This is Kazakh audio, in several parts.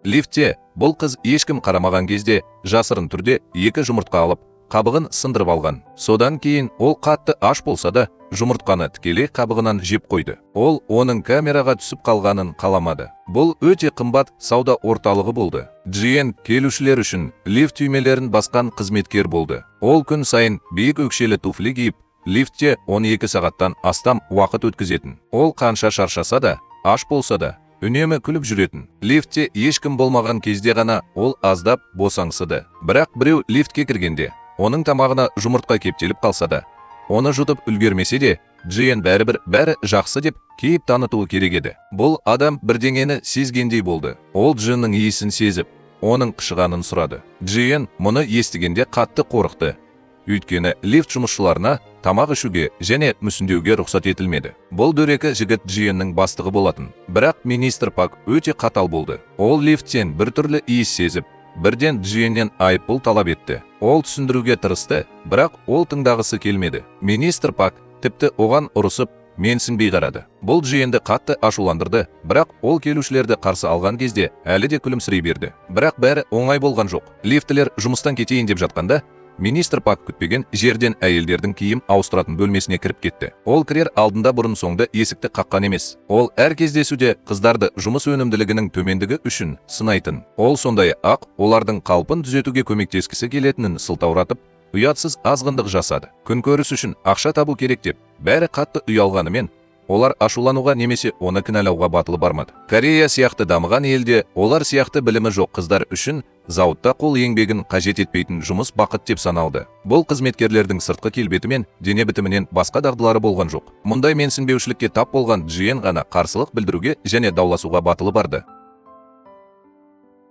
Лифтте бұл қыз ешкім қарамаған кезде жасырын түрде екі жұмыртқа алып, қабығын сындырып алған. Содан кейін ол қатты аш болса да, жұмыртқаны тікелей қабығынан жеп қойды. Ол оның камераға түсіп қалғанын қаламады. Бұл өте қымбат сауда орталығы болды. Джиен келушілер үшін лифт түймелерін басқан қызметкер болды. Ол күн сайын биік өкшелі туфли киіп, лифтте 12 сағаттан астам уақыт өткізетін. Ол қанша шаршаса да, аш болса да, үнемі күліп жүретін. Лифтте ешкім болмаған кезде ғана ол аздап босаңсыды. Бірақ біреу лифтке кіргенде, оның тамағына жұмыртқа кептеліп қалса да, оны жұтып үлгермесе де, Джиен бәрібір бәрі жақсы деп кейіп танытуы керек еді. Бұл адам бірдеңені сезгендей болды. Ол Джиннің иісін сезіп, оның қышығанын сұрады. Джиен мұны естігенде қатты қорықты. Өйткені лифт жұмысшыларына тамақ ішуге және мүсіндеуге рұқсат етілмеді. Бұл дөрекі жігіт Джиеннің бастығы болатын. Бірақ министр Пак өте қатал болды. Ол лифттен біртүрлі иіс сезіп, бірден Джиеннен айыппұл талап етті. Ол түсіндіруге тырысты, бірақ ол тыңдағысы келмеді. Министр Пак тіпті оған ұрысып, менсінбей қарады. Бұл Джиенді қатты ашуландырды, бірақ ол келушілерді қарсы алған кезде әлі де күлімсірей берді. Бірақ бәрі оңай болған жоқ. Лифтілер жұмыстан кетейін деп жатқанда, министр Пак күтпеген жерден әйелдердің киім ауыстыратын бөлмесіне кіріп кетті. Ол кірер алдында бұрын соңды есікті қаққан емес. Ол әр кездесуде қыздарды жұмыс өнімділігінің төмендігі үшін сынайтын. Ол сондай ақ олардың қалпын түзетуге көмектескісі келетінін сылтауратып, ұятсыз азғындық жасады. Күнкөріс үшін ақша табу керек деп, бәрі қатты ұялғанымен, олар ашулануға немесе оны кінәлауға батылы бармады. Корея сияқты дамыған елде олар сияқты білімі жоқ қыздар үшін зауытта қол еңбегін қажет етпейтін жұмыс бақыт деп саналды. Бұл қызметкерлердің сыртқы келбеті мен дене бітімінен басқа дағдылары болған жоқ. Мұндай менсінбеушілікке тап болған Джиен ғана қарсылық білдіруге және дауласуға батылы барды.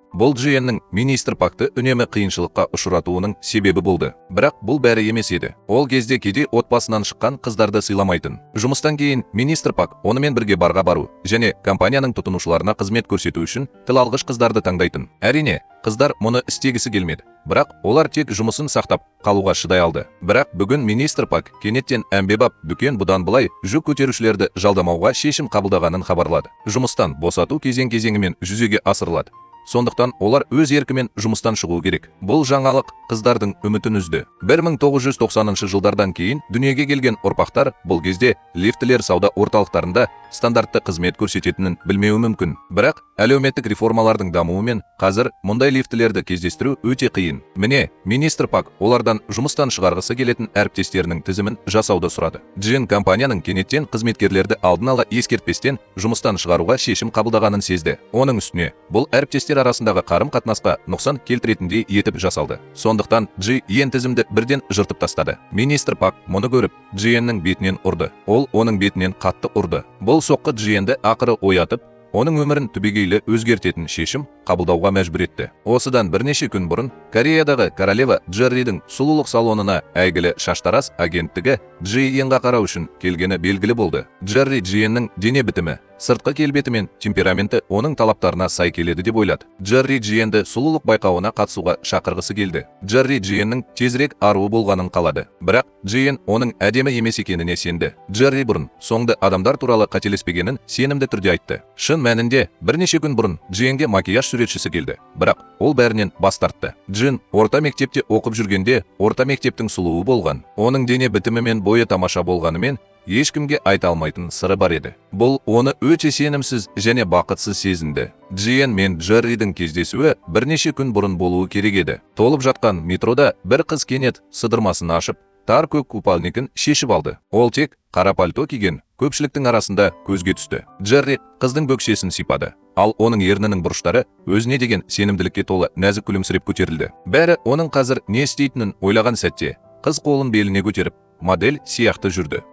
Бұл Джиеннің министр Пакты үнемі қиыншылыққа ұшыратуының себебі болды. Бірақ бұл бәрі емес еді. Ол кезде кедей отбасынан шыққан қыздарды сыйламайтын. Жұмыстан кейін министр Пак онымен бірге барға бару және компанияның тұтынушыларына қызмет көрсету үшін тіл алғыш қыздарды таңдайтын. Әрине, қыздар мұны істегісі келмеді. Бірақ олар тек жұмысын сақтап қалуға шыдай алды. Бірақ бүгін министр Пак кенеттен әмбебап дүкен бұдан былай жүк көтерушілерді жалдамауға шешім қабылдағанын хабарлады. Жұмыстан босату кезең-кезеңімен жүзеге асырылады. Сондықтан олар өз еркімен жұмыстан шығуы керек. Бұл жаңалық қыздардың үмітін үзді. 1990 жылдардан кейін дүниеге келген ұрпақтар бұл кезде лифтілер сауда орталықтарында стандартты қызмет көрсететінін білмеуі мүмкін. Бірақ әлеуметтік реформалардың дамуымен қазір мұндай лифтілерді кездестіру өте қиын. Міне, министр Пак олардан жұмыстан шығарғысы келетін әріптестерінің тізімін жасауды сұрады. Джин компанияның кенеттен қызметкерлерді алдын ала ескертпестен жұмыстан шығаруға шешім қабылдағанын сезді. Оның үстіне, бұл әріптестер арасындағы қарым-қатынасқа нұқсан келтіретіндей етіп жасалды. Сондықтан Джи Йен тізімді бірден жыртып тастады. Министр Пак мұны көріп, Джиеннің бетінен ұрды. Ол оның бетінен қатты ұрды. Бұл соққы Джиенді ақыры оятып, оның өмірін түбегейлі өзгертетін шешім қабылдауға мәжбүр етті. Осыдан бірнеше күн бұрын Кореядағы королева Джерридің сұлулық салонына әйгілі шаштараз агенттігі Джи Йенға қарау үшін келгені белгілі болды. Джерри Джиеннің дене бітімі, сыртқы келбеті мен темпераменті оның талаптарына сай келеді деп ойлады. Джерри Джиенді сұлулық байқауына қатысуға шақырғысы келді. Джерри Джиеннің тезірек аруы болғанын қалады. Бірақ Джиен оның әдемі емес екеніне сенді. Джерри бұрын соңды адамдар туралы қателеспегенін сенімді түрде айтты. Шын мәнінде, бірнеше күн бұрын Джиенге макияж суретшісі келді. Бірақ ол бәрінен бас тартты. Джин орта мектепте оқып жүргенде орта мектептің сұлуы болған. Оның дене бітімі мен бойы тамаша болғанымен, ешкімге айта алмайтын сыры бар еді. Бұл оны өте сенімсіз және бақытсыз сезінді. Джиен мен Джерридің кездесуі бірнеше күн бұрын болуы керек еді. Толып жатқан метрода бір қыз кенет сыдырмасын ашып, тар көк купальникін шешіп алды. Ол тек қара пальто киген көпшіліктің арасында көзге түсті. Джерри қыздың бөксесін сипады. Ал оның ернінің бұрыштары өзіне деген сенімділікке толы нәзік күлімсіреп көтерілді. Бәрі оның қазір не істейтінін ойлаған сәтте, қыз қолын беліне көтеріп, модель сияқты жүрді.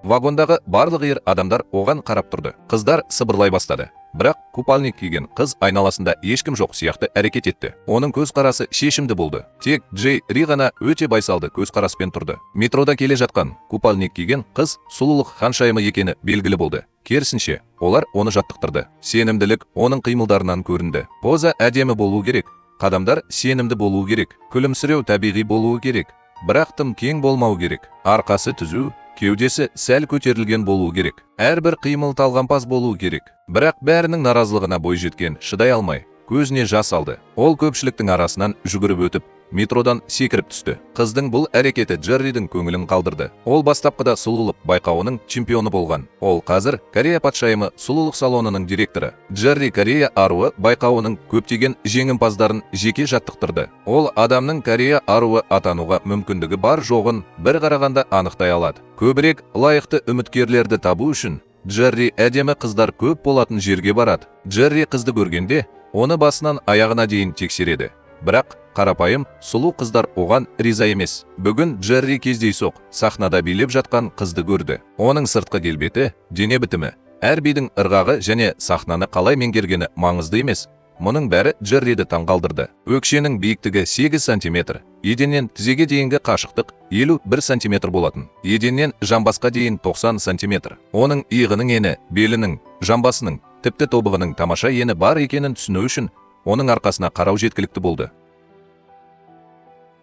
Вагондағы барлық ер адамдар оған қарап тұрды. Қыздар сыбырлай бастады. Бірақ купальник киген қыз айналасында ешкім жоқ сияқты әрекет етті. Оның көзқарасы шешімді болды. Тек Джей Ри ғана өте байсалды көзқараспен тұрды. Метрода келе жатқан купальник киген қыз сұлулық ханшайымы екені белгілі болды. Керісінше, олар оны жаттықтырды. Сенімділік оның қимылдарынан көрінді. Поза әдемі болуы керек. Қадамдар сенімді болуы керек. Күлімсіреу табиғи болуы керек. Бірақ тым кең болмау керек. Арқасы түзу, Кеудесі сәл көтерілген болуы керек. Әрбір қимыл талғампаз болуы керек. Бірақ бәрінің наразылығына бойжеткен шыдай алмай, көзіне жас алды. Ол көпшіліктің арасынан жүгіріп өтіп, метродан секіріп түсті. Қыздың бұл әрекеті Джерридің көңілін қалдырды. Ол бастапқыда сұлулық байқауының чемпионы болған. Ол қазір Корея патшайымы сұлулық салонының директоры. Джерри Корея аруы байқауының көптеген жеңімпаздарын жеке жаттықтырды. Ол адамның Корея аруы атануға мүмкіндігі бар жоғын бір қарағанда анықтай алады. Көбірек лайықты үміткерлерді табу үшін Джерри әдемі қыздар көп болатын жерге барады. Джерри қызды көргенде, оны басынан аяғына дейін тексереді. Бірақ қарапайым сұлу қыздар оған риза емес. Бүгін Джерри кездейсоқ сахнада билеп жатқан қызды көрді. Оның сыртқы келбеті, дене бітімі, әр бидің ырғағы және сахнаны қалай меңгергені маңызды емес. Мұның бәрі Джерриді таңғалдырды. Өкшенің биіктігі 8 сантиметр, еденнен тізеге дейінгі қашықтық 51 сантиметр болатын. Еденнен жамбасқа дейін 90 сантиметр. Оның иығының ені, белінің, жамбасының, тіпті тобығының тамаша ені бар екенін түсіну үшін оның арқасына қарау жеткілікті болды.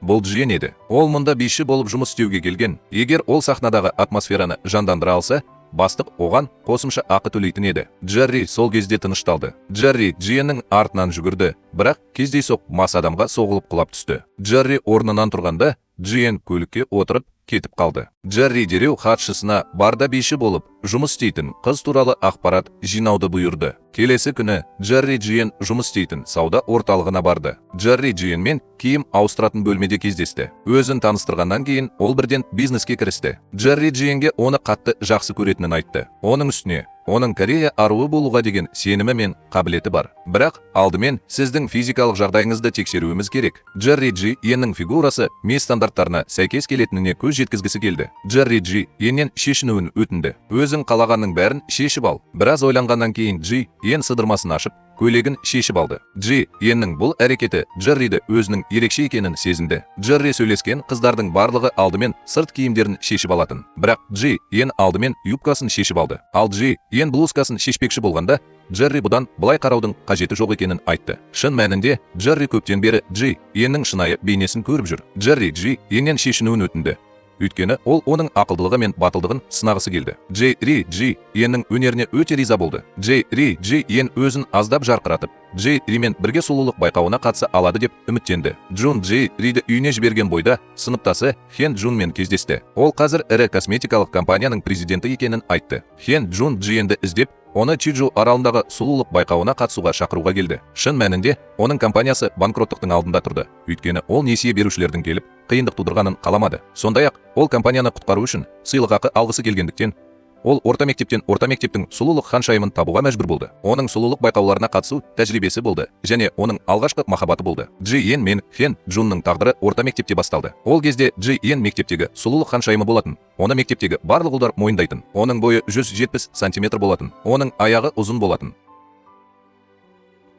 Бұл Джиен еді. Ол мұнда биші болып жұмыс істеуге келген. Егер ол сахнадағы атмосфераны жандандыра алса, бастық оған қосымша ақы төлейтін еді. Джерри сол кезде тынышталды. Джерри Джиеннің артынан жүгірді, бірақ кездейсоқ мас адамға соғылып құлап түсті. Джерри орнынан тұрғанда, Джиен көлікке отырып кетіп қалды. Джерри дереу хатшысына барда биші болып жұмыс істейтін қыз туралы ақпарат жинауды бұйырды. Келесі күні Джерри Джиен жұмыс істейтін сауда орталығына барды. Джерри Джиенмен киім ауыстыратын бөлмеде кездесті. Өзін таныстырғаннан кейін ол бірден бизнеске кірісті. Джерри Джиенге оны қатты жақсы көретінін айтты. Оның үстіне оның Корея аруы болуға деген сенімі мен қабілеті бар. Бірақ алдымен сіздің физикалық жағдайыңызды тексеруіміз керек. Джерри Джи Еннің фигурасы МИ стандарттарына сәйкес келетініне көз жеткізгісі келді. Джерри Джи Еннен шешінуін өтінді. Өзің қалағанның бәрін шешіп ал. Біраз ойланғаннан кейін Джи Ен сыдырмасын ашып, көйлегін шешіп алды. Джи Еннің бұл әрекеті Джерриді өзінің ерекше екенін сезінді. Джерри сөйлескен қыздардың барлығы алдымен сырт киімдерін шешіп алатын. Бірақ Джи Ен алдымен юбкасын шешіп алды. Ал Джи Ен блузкасын шешпекші болғанда, Джерри бұдан былай қараудың қажеті жоқ екенін айтты. Шын мәнінде Джерри көптен бері Джи Еннің шынайы бейнесін көріп жүр. Джерри Джи Еннен шешінуін өтінді. Өйткені ол оның ақылдылығы мен батылдығын сынағысы келді. Джей Ри Джи Еннің өнеріне өте риза болды. Джей Ри Джи Ен өзін аздап жарқыратып, Джей Римен бірге сұлулық байқауына қатыса алады деп үміттенді. Джун Джей Риді үйіне жіберген бойда сыныптасы Хен Джунмен кездесті. Ол қазір ірі косметикалық компанияның президенті екенін айтты. Хен Джун Джиенді іздеп, оны Чиджу аралындағы сұлулық байқауына қатысуға шақыруға келді. Шын мәнінде оның компаниясы банкроттықтың алдында тұрды. Өйткені ол несие берушілердің келіп, қиындық тудырғанын қаламады. Сондай-ақ, ол компанияны құтқару үшін сыйлықақы алғысы келгендіктен, ол орта мектептен орта мектептің сұлулық ханшайымын табуға мәжбүр болды. Оның сұлулық байқауларына қатысу тәжірибесі болды және оның алғашқы махаббаты болды. Джи Ен мен Хен Джунның тағдыры орта мектепте басталды. Ол кезде Джи Ен мектептегі сұлулық ханшайымы болатын. Оны мектептегі барлық ұлдар мойындайтын. Оның бойы 170 сантиметр болатын. Оның аяғы ұзын болатын.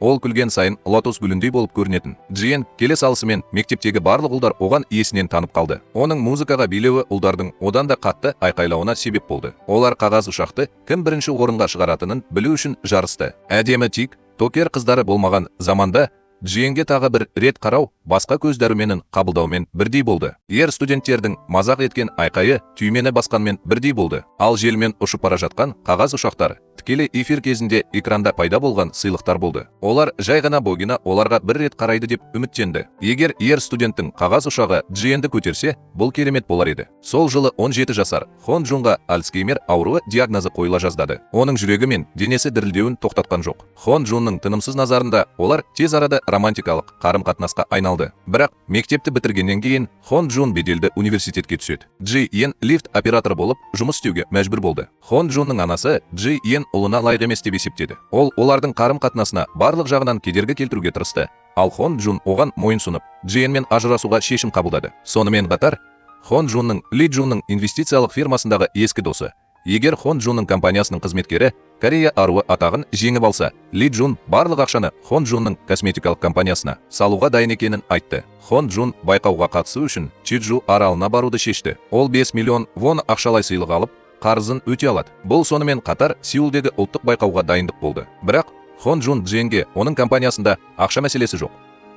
Ол күлген сайын лотос гүліндей болып көрінетін. Джиен келе салысымен мектептегі барлық ұлдар оған есінен танып қалды. Оның музыкаға билеуі ұлдардың одан да қатты айқайлауына себеп болды. Олар қағаз ұшақты кім бірінші орынға шығаратынын білу үшін жарысты. Әдемі тик токер қыздары болмаған заманда Джиенге тағы бір рет қарау басқа көз дәруменін қабылдаумен бірдей болды. Ер студенттердің мазақ еткен айқайы түймені басқанмен бірдей болды. Ал желмен ұшып бара жатқан қағаз ұшақтар тікелей эфир кезінде экранда пайда болған сыйлықтар болды. Олар жай ғана богина оларға бір рет қарайды деп үміттенді. Егер ер студенттің қағаз ұшағы Джиенді көтерсе, бұл керемет болар еді. Сол жылы 17 жасар Хон Джунға Альцгеймер ауруы диагнозы қойыла жаздады. Оның жүрегі мен денесі дірілдеуін тоқтатқан жоқ. Хон Джунның тынымсыз назарында олар тез арада романтикалық қарым-қатынасқа айналды. Бірақ мектепті бітіргеннен кейін Хон Джун беделді университетке түседі. Джи Ен лифт операторы болып жұмыс істеуге мәжбүр болды. Хон Джунның анасы Джи Ен ұлына лайық емес деп есептеді. Ол олардың қарым-қатынасына барлық жағынан кедергі келтіруге тырысты. Ал Хон Джун оған мойын сұнып, Джиенмен ажырасуға шешім қабылдады. Сонымен қатар, Хон Джунның Ли Джунның инвестициялық фирмасындағы ескі досы. Егер Хон Джунның компаниясының қызметкері Корея аруы атағын жеңіп алса, Ли Джун барлық ақшаны Хон Джунның косметикалық компаниясына салуға дайын екенін айтты. Хон Джун байқауға қатысу үшін Чиджу аралына баруды шешті. Ол 5 миллион вон ақшалай сыйлық алып, қарызын өте алады. Бұл сонымен қатар Сеулдегі ұлттық байқауға дайындық болды. Бірақ Хон Джун Джиенге оның компаниясында ақша мәселесі жоқ.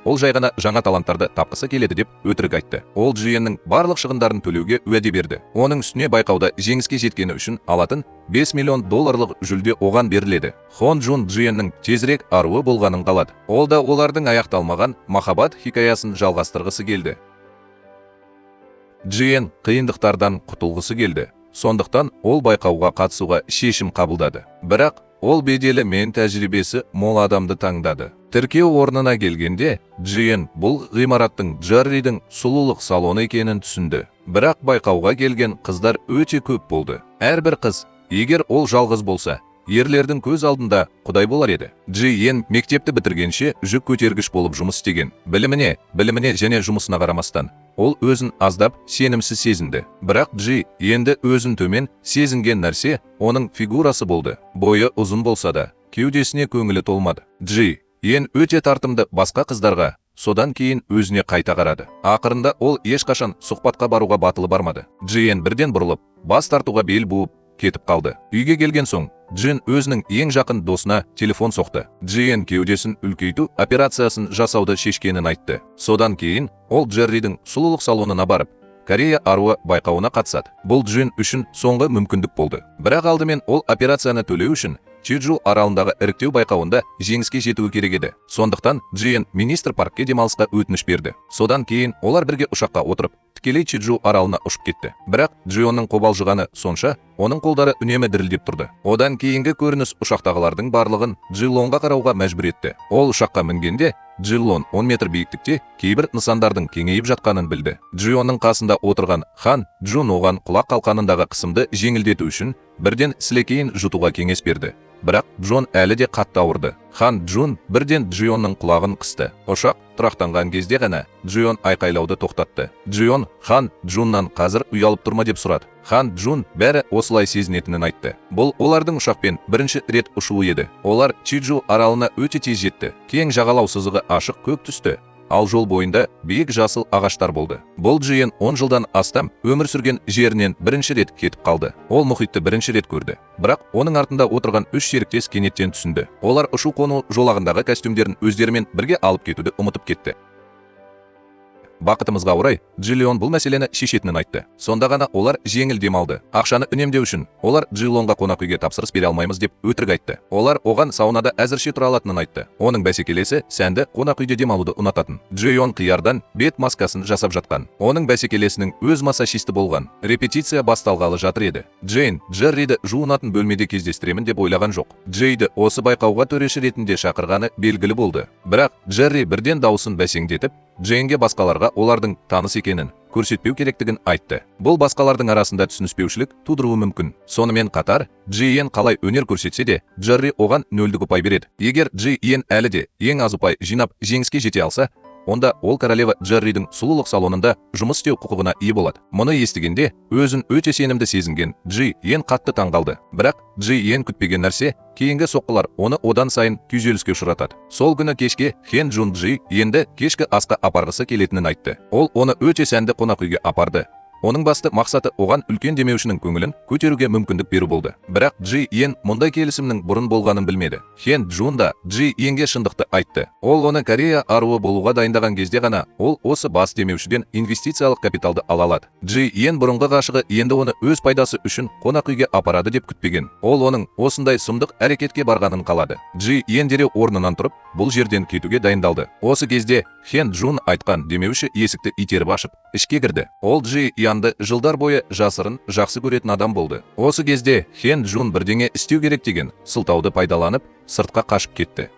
Ол жай ғана жаңа таланттарды тапқысы келеді деп өтірік айтты. Ол Джиеннің барлық шығындарын төлеуге уәде берді. Оның үстіне байқауда жеңіске жеткені үшін алатын 5 миллион долларлық жүлде оған беріледі. Хон Джун Джиеннің тезірек аруы болғанын қалады. Ол да олардың аяқталмаған махаббат хикаясын жалғастырғысы келді. Джиен қиындықтардан құтылғысы келді. Сондықтан ол байқауға қатысуға шешім қабылдады. Бірақ ол беделі мен тәжірибесі мол адамды таңдады. Тіркеу орнына келгенде, Джиен бұл ғимараттың Джерридің сұлулық салоны екенін түсінді. Бірақ байқауға келген қыздар өте көп болды. Әрбір қыз, егер ол жалғыз болса, ерлердің көз алдында құдай болар еді. Джиен мектепті бітіргенше жүк көтергіш болып жұмыс істеген. Біліміне және жұмысына қарамастан, ол өзін аздап сенімсіз сезінді. Бірақ Джи енді өзін төмен сезінген нәрсе оның фигурасы болды. Бойы ұзын болса да, кеудесіне көңілі толмады. Джи Ен өте тартымды басқа қыздарға, содан кейін өзіне қайта қарады. Ақырында ол ешқашан сұхбатқа баруға батылы бармады. Джиен бірден бұрылып, бас тартуға бел буып, кетіп қалды. Үйге келген соң, Джин өзінің ең жақын досына телефон соқты. Джиен кеудесін үлкейту операциясын жасауды шешкенін айтты. Содан кейін ол Джерридің сұлулық салонына барып, Корея аруы байқауына қатысады. Бұл Джин үшін соңғы мүмкіндік болды. Бірақ алдымен ол операцияны төлеу үшін Чеджу аралындағы іріктеу байқауында жеңіске жетуі керек еді. Сондықтан Джиен министр Паркке демалысқа өтініш берді. Содан кейін олар бірге ұшаққа отырып, тікелей Чеджу аралына ұшып кетті. Бірақ Джионның қобалжығаны сонша, оның қолдары үнемі дірілдеп тұрды. Одан кейінгі көрініс ұшақтағылардың барлығын Джилонға қарауға мәжбүр етті. Ол ұшаққа мінгенде Джилон 10 метр биіктікте кейбір нысандардың кеңейіп жатқанын білді. Джионның қасында отырған Хан Джун оған құлақ қалқанындағы қысымды жеңілдету үшін бірден сілекейін жұтуға кеңес берді. Бірақ Джон әлі де қатты ауырды. Хан Джун бірден Джионның құлағын қысты. Ұшақ тұрақтанған кезде ғана Джион айқайлауды тоқтатты. Джион Хан Джуннан қазір ұялып тұрма деп сұрады. Хан Джун бәрі осылай сезінетінін айтты. Бұл олардың ұшақпен бірінші рет ұшуы еді. Олар Чиджу аралына өте тез жетті. Кең жағалау сызығы ашық көк түсті, ал жол бойында биік жасыл ағаштар болды. Бұл Джиен 10 жылдан астам өмір сүрген жерінен бірінші рет кетіп қалды. Ол мұхитты бірінші рет көрді. Бірақ оның артында отырған үш серіктес кенеттен түсінді. Олар ұшу-қону жолағындағы костюмдерін өздерімен бірге алып кетуді ұмытып кетті. Бақытымызға орай, Джилион бұл мәселені шешетінін айтты. Сонда ғана олар жеңіл демалды. Ақшаны үнемдеу үшін олар Джилонға қонақ үйге тапсырыс бере алмаймыз деп өтірік айтты. Олар оған саунада әзірше тұра алатынын айтты. Оның бәсекелесі сәнді қонақ үйде демалуды ұнататын. Джион қиярдан бет маскасын жасап жатқан. Оның бәсекелесінің өз массажисті болған. Репетиция басталғалы жатыр еді. Джейн Джерриді жуынатын бөлмеде кездестіремін деп ойлаған жоқ. Джейді осы байқауға төреші ретінде шақырғаны белгілі болды. Бірақ Джерри бірден дауысын бәсеңдетіп, Джейнге басқаларға олардың таныс екенін көрсетпеу керектігін айтты. Бұл басқалардың арасында түсініспеушілік тудыруы мүмкін. Сонымен қатар, Джиен қалай өнер көрсетсе де, Джерри оған нөлдік ұпай береді. Егер Джиен әлі де ең аз ұпай жинап жеңіске жете алса, онда ол королева Джерридің сұлулық салонында жұмыс істеу құқығына ие болады. Мұны естігенде өзін өте сенімді сезінген Джиен қатты таңғалды. Бірақ Джиен күтпеген нәрсе, кейінгі соққылар оны одан сайын күйзеліске ұшыратады. Сол күні кешке Хен Джун Джи енді кешкі асқа апарғысы келетінін айтты. Ол оны өте сәнді қонақ үйге апарды. Оның басты мақсаты оған үлкен демеушінің көңілін көтеруге мүмкіндік беру болды. Бірақ Джи Йен мұндай келісімнің бұрын болғанын білмеді. Хен Джун да Джи Йенге шындықты айтты. Ол оны Корея аруы болуға дайындаған кезде ғана ол осы бас демеушіден инвестициялық капиталды ала алады. Джи Йен бұрынғы ғашығы енді оны өз пайдасы үшін қонақ үйге апарады деп күтпеген. Ол оның осындай сұмдық әрекетке барғанын қалады. Джи Йен дереу орнынан тұрып, бұл жерден кетуге дайындалды. Осы кезде Хен Джун айтқан демеуші есікті итеріп ашып, ішке кірді. Ол Джи Янды жылдар бойы жасырын жақсы көретін адам болды. Осы кезде Хен Джун бірдеңе істеу керек деген сылтауды пайдаланып, сыртқа қашып кетті.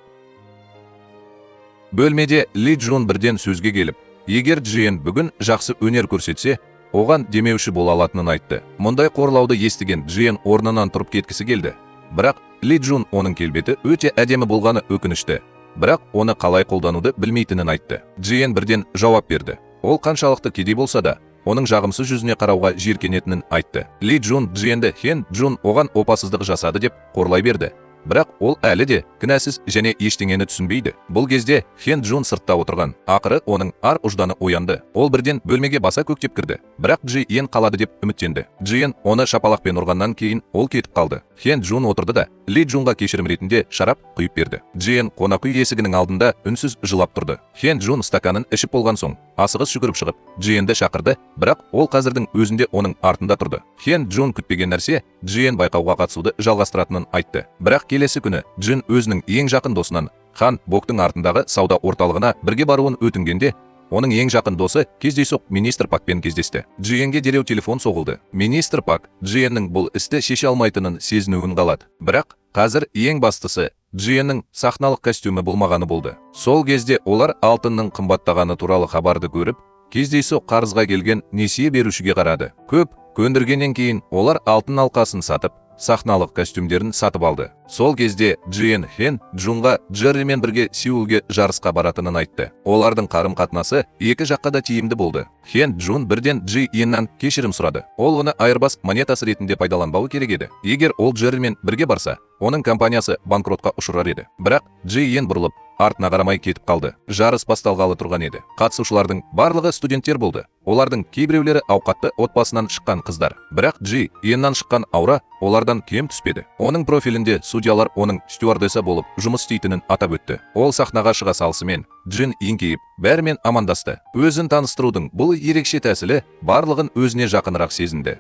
Бөлмеде Ли Джун бірден сөзге келіп, егер Джиен бүгін жақсы өнер көрсетсе, оған демеуші бола алатынын айтты. Мұндай қорлауды естіген Джиен орнынан тұрып кеткісі келді. Бірақ Ли Джун оның келбеті өте әдемі болғаны өкінішті. Бірақ оны қалай қолдануды білмейтінін айтты. Джиен бірден жауап берді. Ол қаншалықты кедей болса да, оның жағымсыз жүзіне қарауға жиіркенетінін айтты. Ли Джун Джиенді Хен Джун оған опасыздық жасады деп қорлай берді. Бірақ ол әлі де кінәсіз және ештеңені түсінбейді. Бұл кезде Хен Джун сыртта отырған. Ақыры оның ар ұжданы оянды. Ол бірден бөлмеге баса көктеп кірді. Бірақ Джи Йен қалады деп үміттенді. Джи Йен оны шапалақпен ұрғаннан кейін ол кетіп қалды. Хен Джун отырды да Ли Джунға кешірім ретінде шарап құйып берді. Джи Йен қонақ үй есігінің алдында үнсіз жылап тұрды. Хен Джун стаканын ішіп болған соң асығыс жүгіріп шығып Джи Йенді шақырды, бірақ ол қазірдің өзінде оның артында тұрды. Хен Джун күтпеген нәрсе Джи Йен байқауға қатысуды жалғастыратынын айтты. Бірақ келесі күні Джин өзінің ең жақын досынан Хан Боктың артындағы сауда орталығына бірге баруын өтінгенде, оның ең жақын досы кездейсоқ министр Пакпен кездесті. Джиенге дереу телефон соғылды. Министр Пак Джиеннің бұл істі шеше алмайтынын сезінуін қалады. Бірақ қазір ең бастысы Джиеннің сахналық костюмі болмағаны болды. Сол кезде олар алтынның қымбаттағаны туралы хабарды көріп, кездейсоқ қарызға келген несие берушіге қарады. Көп көндіргеннен кейін олар алтын алқасын сатып, сахналық костюмдерін сатып алды. Сол кезде Джиен Хен Джунға Джерримен бірге Сеулге жарысқа баратынын айтты. Олардың қарым-қатынасы екі жаққа да тиімді болды. Хен Джун бірден Джи Йеннан кешірім сұрады. Ол оны айырбас монетасы ретінде пайдаланбауы керек еді. Егер ол Джерримен бірге барса, оның компаниясы банкротқа ұшырар еді. Бірақ Джи Йен бұрылып, артына қарамай кетіп қалды. Жарыс басталғалы тұрған еді. Қатысушылардың барлығы студенттер болды. Олардың кейбіреулері ауқатты отбасынан шыққан қыздар. Бірақ Джи Йеннан шыққан аура олардан кем түспеді. Оның профилінде судьялар оның стюардесса болып жұмыс істейтінін атап өтті. Ол сахнаға шыға салысымен Джин еңкейіп, бәрімен амандасты. Өзін таныстырудың бұл ерекше тәсілі барлығын өзіне жақынырақ сезінді.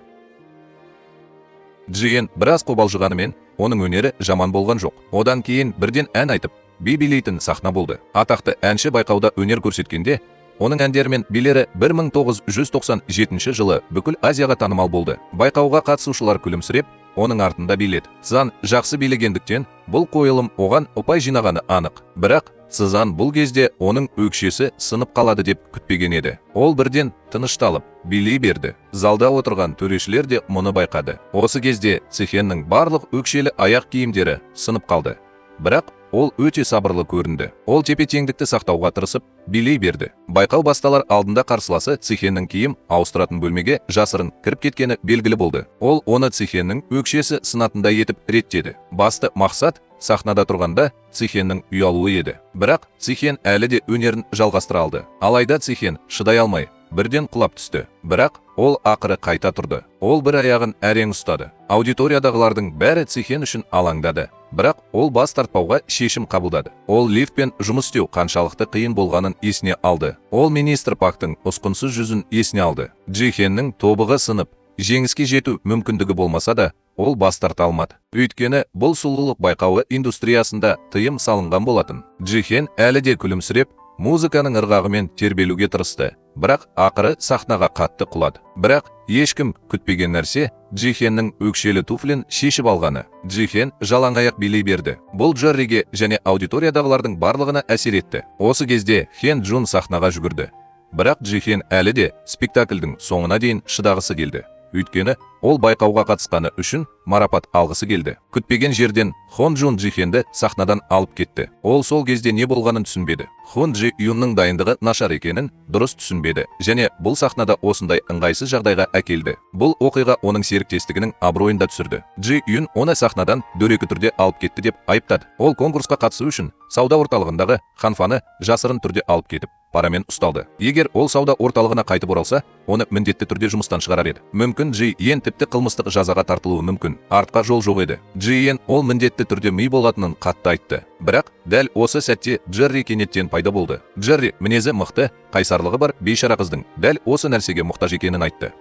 Джиен біраз қобалжығанымен, оның өнері жаман болған жоқ. Одан кейін бірден ән айтып, би билейтін сахна болды. Атақты әнші байқауда өнер көрсеткенде, оның әндері мен билері 1997 жылы бүкіл Азияға танымал болды. Байқауға қатысушылар күлімсіреп, оның артында биледі. Цзан жақсы билегендіктен, бұл қойылым оған ұпай жинағаны анық. Бірақ Цзан бұл кезде оның өкшесі сынып қалады деп күтпеген еді. Ол бірден тынышталып, билей берді. Залда отырған төрешілер де мұны байқады. Осы кезде Цихеннің барлық өкшелі аяқ киімдері сынып қалды. Бірақ ол өте сабырлы көрінді. Ол тепе-теңдікті сақтауға тырысып, билей берді. Байқау басталар алдында қарсыласы Цихеннің киім ауыстыратын бөлмеге жасырын кіріп кеткені белгілі болды. Ол оны Цихеннің өкшесі сынатындай етіп реттеді. Басты мақсат сахнада тұрғанда Цихеннің ұялуы еді. Бірақ Цихен әлі де өнерін жалғастыра алды. Алайда Цихен шыдай алмай, бірден құлап түсті. Бірақ ол ақыры қайта тұрды. Ол бір аяғын әрең ұстады. Аудиториядағылардың бәрі Цихен үшін алаңдады. Бірақ ол бас тартпауға шешім қабылдады. Ол лифтпен жұмыс істеу қаншалықты қиын болғанын есіне алды. Ол министр Пактың ұсқынсыз жүзін есіне алды. Джихеннің тобығы сынып, жеңіске жету мүмкіндігі болмаса да, ол бас тарта алмады. Өйткені бұл сұлулық байқауы индустриясында тыйым салынған болатын. Джихен әлі де күлімсіреп, музыканың ырғағымен тербелуге тырысты. Бірақ ақыры сахнаға қатты құлады. Бірақ ешкім күтпеген нәрсе Джихеннің өкшелі туфлін шешіп алғаны. Джихен жалаңаяқ билей берді. Бұл Джерриге және аудиториядағылардың барлығына әсер етті. Осы кезде Хен Джун сахнаға жүгірді. Бірақ Джихен әлі де спектакльдің соңына дейін шыдағысы келді. Өйткені ол байқауға қатысқаны үшін марапат алғысы келді. Күтпеген жерден Хон Джун Джихенді сахнадан алып кетті. Ол сол кезде не болғанын түсінбеді. Хон Джи Юнның дайындығы нашар екенін дұрыс түсінбеді және бұл сахнада осындай ыңғайсыз жағдайға әкелді. Бұл оқиға оның серіктестігінің абыройын да түсірді. Джи Юн оны сахнадан дөрекі түрде алып кетті деп айыптады. Ол конкурсқа қатысу үшін сауда орталығындағы ханфаны жасырын түрде алып кетіп, парамен ұсталды. Егер ол сауда орталығына қайтып оралса, оны міндетті түрде жұмыстан шығарар еді. Мүмкін Джи Йен тіпті қылмыстық жазаға тартылуы мүмкін. Артқа жол жоқ еді. Джи Йен ол міндетті түрде ми болатынын қатты айтты. Бірақ дәл осы сәтте Джерри кенеттен пайда болды. Джерри мінезі мықты, қайсарлығы бар бейшара қыздың дәл осы нәрсеге мұқтаж екенін айтты.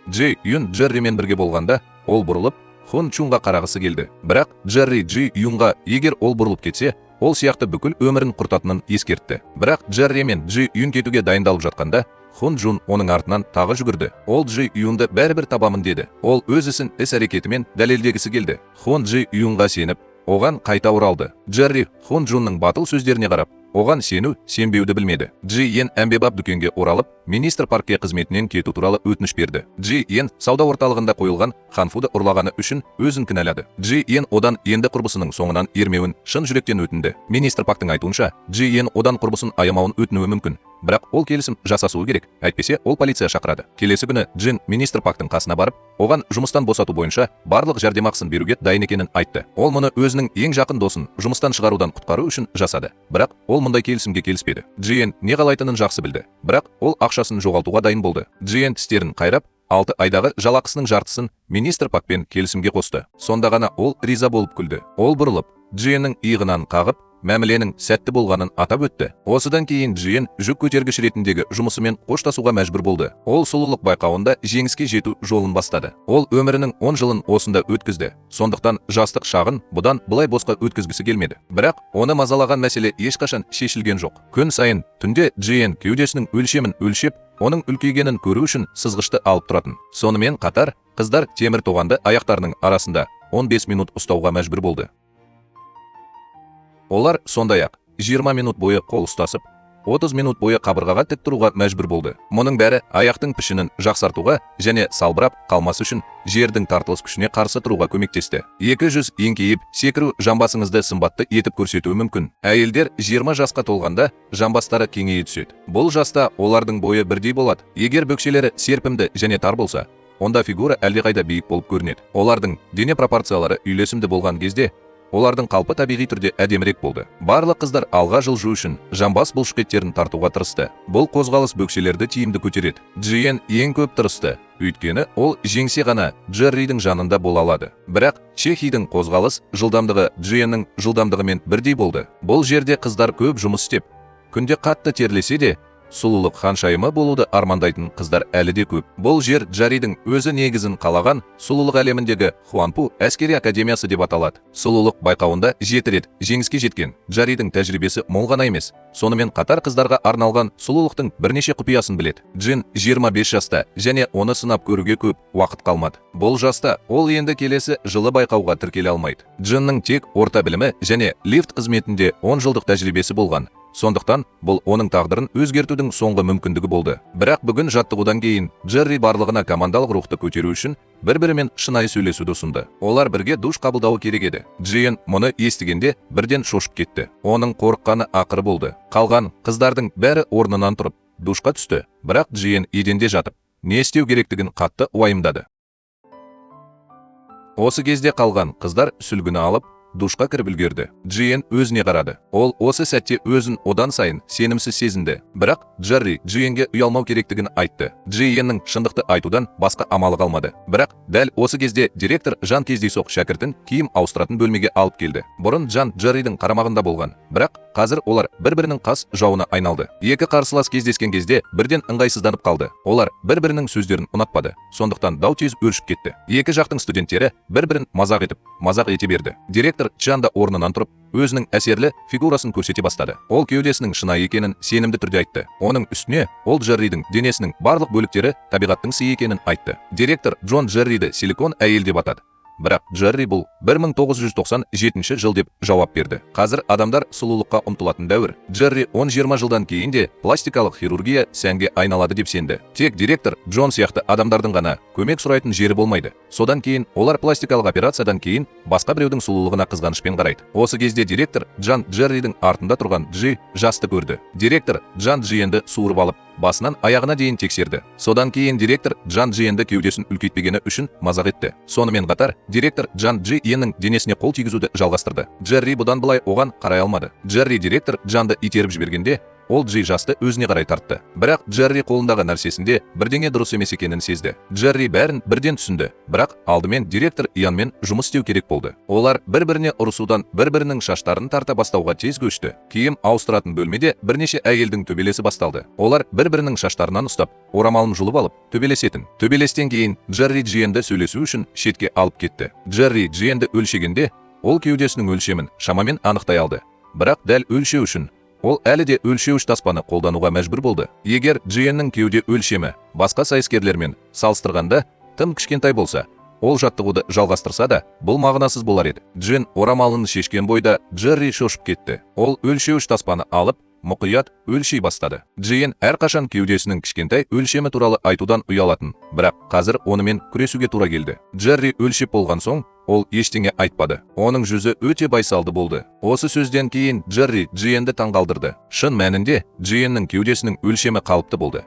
Джи Юн Джерримен бірге болғанда, ол бұрылып, Хун Чунға қарағысы келді. Бірақ Джерри Джи Юнға егер ол бұрылып кетсе, ол сияқты бүкіл өмірін құртатынын ескертті. Бірақ Джерри мен Джи Юн кетуге дайындалып жатқанда, Хун Джун оның артынан тағы жүгірді. Ол Джи Юнды бәрібір табамын деді. Ол өз ісін іс әрекетімен дәлелдегісі келді. Хун Джи Юнға сеніп, оған қайта оралды. Джерри Хун Джунның батыл сөздеріне қарап, оған сену, сенбеуді білмеді. Джи Йен әмбебап дүкенге оралып, министр Паркке қызметінен кету туралы өтініш берді. Джи Йен сауда орталығында қойылған ханфуды ұрлағаны үшін өзін кінәлады. Джи Йен одан енді құрбысының соңынан ермеуін шын жүректен өтінді. Министр Пактың айтуынша, Джи Йен одан құрбысын аямауын өтінуі мүмкін. Бірақ ол келісім жасасуы керек, әйтпесе ол полиция шақырады. Келесі күні Джин министр Пактың қасына барып, оған жұмыстан босату бойынша барлық жәрдемақысын беруге дайын екенін айтты. Ол мұны өзінің ең жақын досын жұмыстан шығарудан құтқару үшін жасады. Бірақ ол мұндай келісімге келіспеді. Джиен не қалайтынын жақсы білді, бірақ ол ақшасын жоғалтуға дайын болды. Джиен тістерін қайрап, 6 айдағы жалақысының жартысын министр Пакпен келісімге қосты. Сонда ғана ол риза болып күлді. Ол бұрылып, Джиеннің иығынан қағып, мәміленің сәтті болғанын атап өтті. Осыдан кейін Джиен жүк көтергіш ретіндегі жұмысымен қоштасуға мәжбүр болды. Ол сұлулық байқауында жеңіске жету жолын бастады. Ол өмірінің 10 жылын осында өткізді. Сондықтан жастық шағын бұдан былай босқа өткізгісі келмеді. Бірақ оны мазалаған мәселе ешқашан шешілген жоқ. Күн сайын түнде Джиен кеудесінің өлшемін өлшеп, оның үлкейгенін көру үшін сызғышты алып тұратын. Сонымен қатар, қыздар темір тоғанды аяқтарының арасында 15 минут ұстауға мәжбүр болды. Олар сондай-ақ 20 минут бойы қол ұстасып, 30 минут бойы қабырғаға тік тұруға мәжбүр болды. Мұның бәрі аяқтың пішінін жақсартуға және салбырап қалмас үшін жердің тартылыс күшіне қарсы тұруға көмектесті. 200 еңкейіп секіру жамбасыңызды сымбатты етіп көрсетуі мүмкін. Әйелдер 20 жасқа толғанда жамбастары кеңейе түседі. Бұл жаста олардың бойы бірдей болады. Егер бөкселері серпімді және тар болса, онда фигура әлдеқайда биік болып көрінеді. Олардың дене пропорциялары үйлесімді болған кезде олардың қалпы табиғи түрде әдемірек болды. Барлық қыздар алға жылжу үшін жамбас бұлшықеттерін тартуға тырысты. Бұл қозғалыс бөкселерді тиімді көтереді. Джиен ең көп тырысты, өйткені ол жеңсе ғана Джерридің жанында бола алады. Бірақ Чехидің қозғалыс жылдамдығы Джиеннің жылдамдығымен бірдей болды. Бұл жерде қыздар көп жұмыс істеп, күнде қатты терлесе де, сұлулық ханшайымы болуды армандайтын қыздар әлі де көп. Бұл жер Джаридің өзі негізін қалаған сұлулық әлеміндегі Хуанпу әскери академиясы деп аталады. Сұлулық байқауында 7 рет жеңіске жеткен Джаридің тәжірибесі мол ғана емес, сонымен қатар қыздарға арналған сұлулықтың бірнеше құпиясын біледі. Джин 25 жаста және оны сынап көруге көп уақыт қалмады. Бұл жаста ол енді келесі жылы байқауға тіркеле алмайды. Джиннің тек орта білімі және лифт қызметінде 10 жылдық тәжірибесі болған. Сондықтан бұл оның тағдырын өзгертудің соңғы мүмкіндігі болды. Бірақ бүгін жаттығудан кейін Джерри барлығына командалық рухты көтеру үшін бір-бірімен шынайы сөйлесуді ұсынды. Олар бірге душ қабылдауы керек еді. Джиен мұны естігенде бірден шошып кетті. Оның қорыққаны ақыры болды. Қалған қыздардың бәрі орнынан тұрып, душқа түсті. Бірақ Джиен еденде жатып, не істеу керектігін қатты уайымдады. Осы кезде қалған қыздар сүлгіні алып, душқа кіріп үлгерді. Джиен өзіне қарады. Ол осы сәтте өзін одан сайын сенімсіз сезінді. Бірақ Джерри Джиенге ұялмау керектігін айтты. Джиеннің шындықты айтудан басқа амалы қалмады. Бірақ дәл осы кезде директор Жан кездейсоқ шәкіртін киім ауыстыратын бөлмеге алып келді. Бұрын Жан Джерридің қарамағында болған. Бірақ қазір олар бір-бірінің қас жауына айналды. Екі қарсылас кездескен кезде бірден ыңғайсызданып қалды. Олар бір-бірінің сөздерін ұнатпады. Сондықтан дау тез өршіп кетті. Екі жақтың студенттері бір-бірін мазақ етіп, мазақ ете берді. Директор Чжан да орнынан тұрып, өзінің әсерлі фигурасын көрсете бастады. Ол кеудесінің шынайы екенін сенімді түрде айтты. Оның үстіне ол Джерридің денесінің барлық бөліктері табиғаттың сыйы екенін айтты. Директор Джон Джерриді силикон әйел деп атады. Бірақ Джерри бұл 1997 жыл деп жауап берді. Қазір адамдар сұлулыққа ұмтылатын дәуір. Джерри 10-20 жылдан кейін де пластикалық хирургия сәнге айналады деп сенді. Тек директор Джон сияқты адамдардың ғана көмек сұрайтын жері болмайды. Содан кейін олар пластикалық операциядан кейін басқа біреудің сұлулығына қызғанышпен қарайды. Осы кезде директор Джан Джерридің артында тұрған Джи жасты көрді. Директор Джан Джиенді суырып алып, басынан аяғына дейін тексерді. Содан кейін директор Джан Джиенді кеудесін үлкейтпегені үшін мазақ етті. Сонымен қатар директор Джан Джи Йеннің денесіне қол тигізуді жалғастырды. Джерри бұдан былай оған қарай алмады. Джерри директор Джанды итеріп жібергенде, ол Джи жасты өзіне қарай тартты. Бірақ Джерри қолындағы нәрсесінде бірдеңе дұрыс емес екенін сезді. Джерри бәрін бірден түсінді. Бірақ алдымен директор Янмен жұмыс істеу керек болды. Олар бір-біріне ұрысудан бір-бірінің шаштарын тарта бастауға тез көшті. Киім ауыстыратын бөлмеде бірнеше әйелдің төбелесі басталды. Олар бір-бірінің шаштарынан ұстап, орамалын жұлып алып, төбелесетін. Төбелестен кейін Джерри Джиенді сөйлесу үшін шетке алып кетті. Джерри Джиенді өлшегенде, ол кеудесінің өлшемін шамамен анықтай алды. Бірақ дәл өлшеу үшін ол әлі де өлшеуіш таспаны қолдануға мәжбүр болды. Егер Джиеннің кеуде өлшемі басқа сайыскерлермен салыстырғанда тым кішкентай болса, ол жаттығуды жалғастырса да, бұл мағынасыз болар еді. Джин орамалын шешкен бойда Джерри шошып кетті. Ол өлшеуіш таспаны алып, Мұқият өлшей бастады. Джиен әрқашан кеудесінің кішкентай өлшемі туралы айтудан ұялатын, бірақ қазір онымен күресуге тура келді. Джерри өлшеп болған соң, ол ештеңе айтпады. Оның жүзі өте байсалды болды. Осы сөзден кейін Джерри Джиенді таңғалдырды. Шын мәнінде Джиеннің кеудесінің өлшемі қалыпты болды.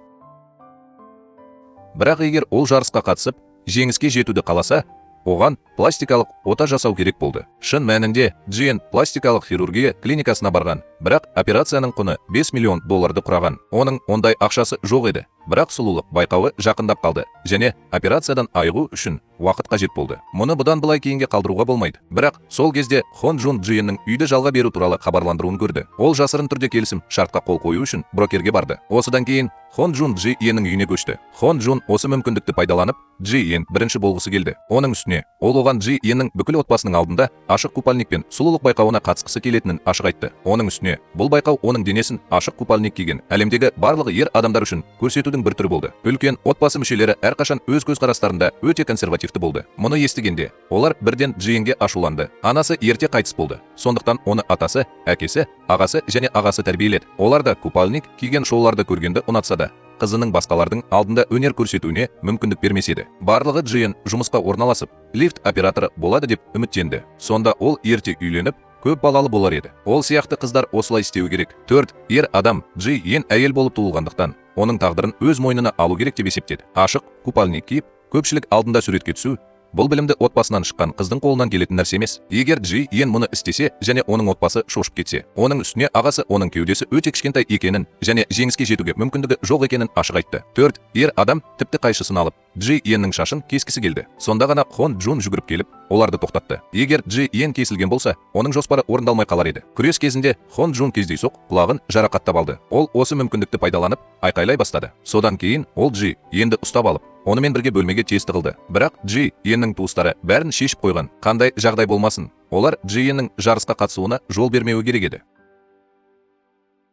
Бірақ егер ол жарысқа қатысып, жеңіске жетуді қаласа, оған пластикалық ота жасау керек болды. Шын мәнінде Джиен пластикалық хирургия клиникасына барған, бірақ операцияның құны 5 миллион долларды құраған. Оның ондай ақшасы жоқ еді, бірақ сұлулық байқауы жақындап қалды және операциядан айығу үшін уақыт қажет болды. Мұны бұдан былай кейінге қалдыруға болмайды. Бірақ сол кезде Хон Джун Джиеннің үйді жалға беру туралы хабарландыруын көрді. Ол жасырын түрде келісім шартқа қол қою үшін брокерге барды. Осыдан кейін Хон Джун Джиеннің үйіне көшті. Хон Джун осы мүмкіндікті пайдаланып, Джиен бірінші болғысы келді. Оның үстіне ол оған Джиеннің бүкіл отбасының алдында ашық купальникпен сұлулық байқауына қатысқысы келетінін ашық айтты. Оның үстіне бұл байқау оның денесін ашық купальник киген әлемдегі барлық ер адамдар үшін көрсетудің бір түрі болды. Үлкен отбасы мүшелері әрқашан өз көзқарастарында өте консервативті болды. Мұны естігенде олар бірден Джиенге ашуланды. Анасы ерте қайтыс болды. Сондықтан оны атасы, әкесі, ағасы және ағасы тәрбиеледі. Олар да купальник киген шоуларды көргенді ұнатса да, қызының басқалардың алдында өнер көрсетуіне мүмкіндік бермес еді. Барлығы Джиен жұмысқа орналасып, лифт операторы болады деп үміттенді. Сонда ол ерте үйленіп, көп балалы болар еді. Ол сияқты қыздар осылай істеуі керек. Төрт ер адам Джиен әйел болып туылғандықтан, оның тағдырын өз мойнына алу керек деп есептеді. Ашық купальник киіп, көпшілік алдында суретке түсу бұл білімді отбасынан шыққан қыздың қолынан келетін нәрсе емес. Егер Джиен мұны істесе және оның отбасы шошып кетсе, оның үстіне ағасы оның кеудесі өте кішкентай екенін және жеңіске жетуге мүмкіндігі жоқ екенін ашық айтты. Төрт ер адам тіпті қайшысын алып, Джиеннің шашын кескісі келді. Сонда ғана Хон Джун жүгіріп келіп, оларды тоқтатты. Егер Джиен кесілген болса, оның жоспары орындалмай қалар еді. Күрес кезінде Хон Джун кездейсоқ құлағын жарақаттап алды. Ол осы мүмкіндікті пайдаланып, айқайлай бастады. Содан кейін ол Джиенді ұстап алып, онымен бірге бөлмеге тез тығылды. Бірақ Джиеннің туыстары бәрін шешіп қойған. Қандай жағдай болмасын, олар Джиеннің жарысқа қатысуына жол бермеуі керек еді.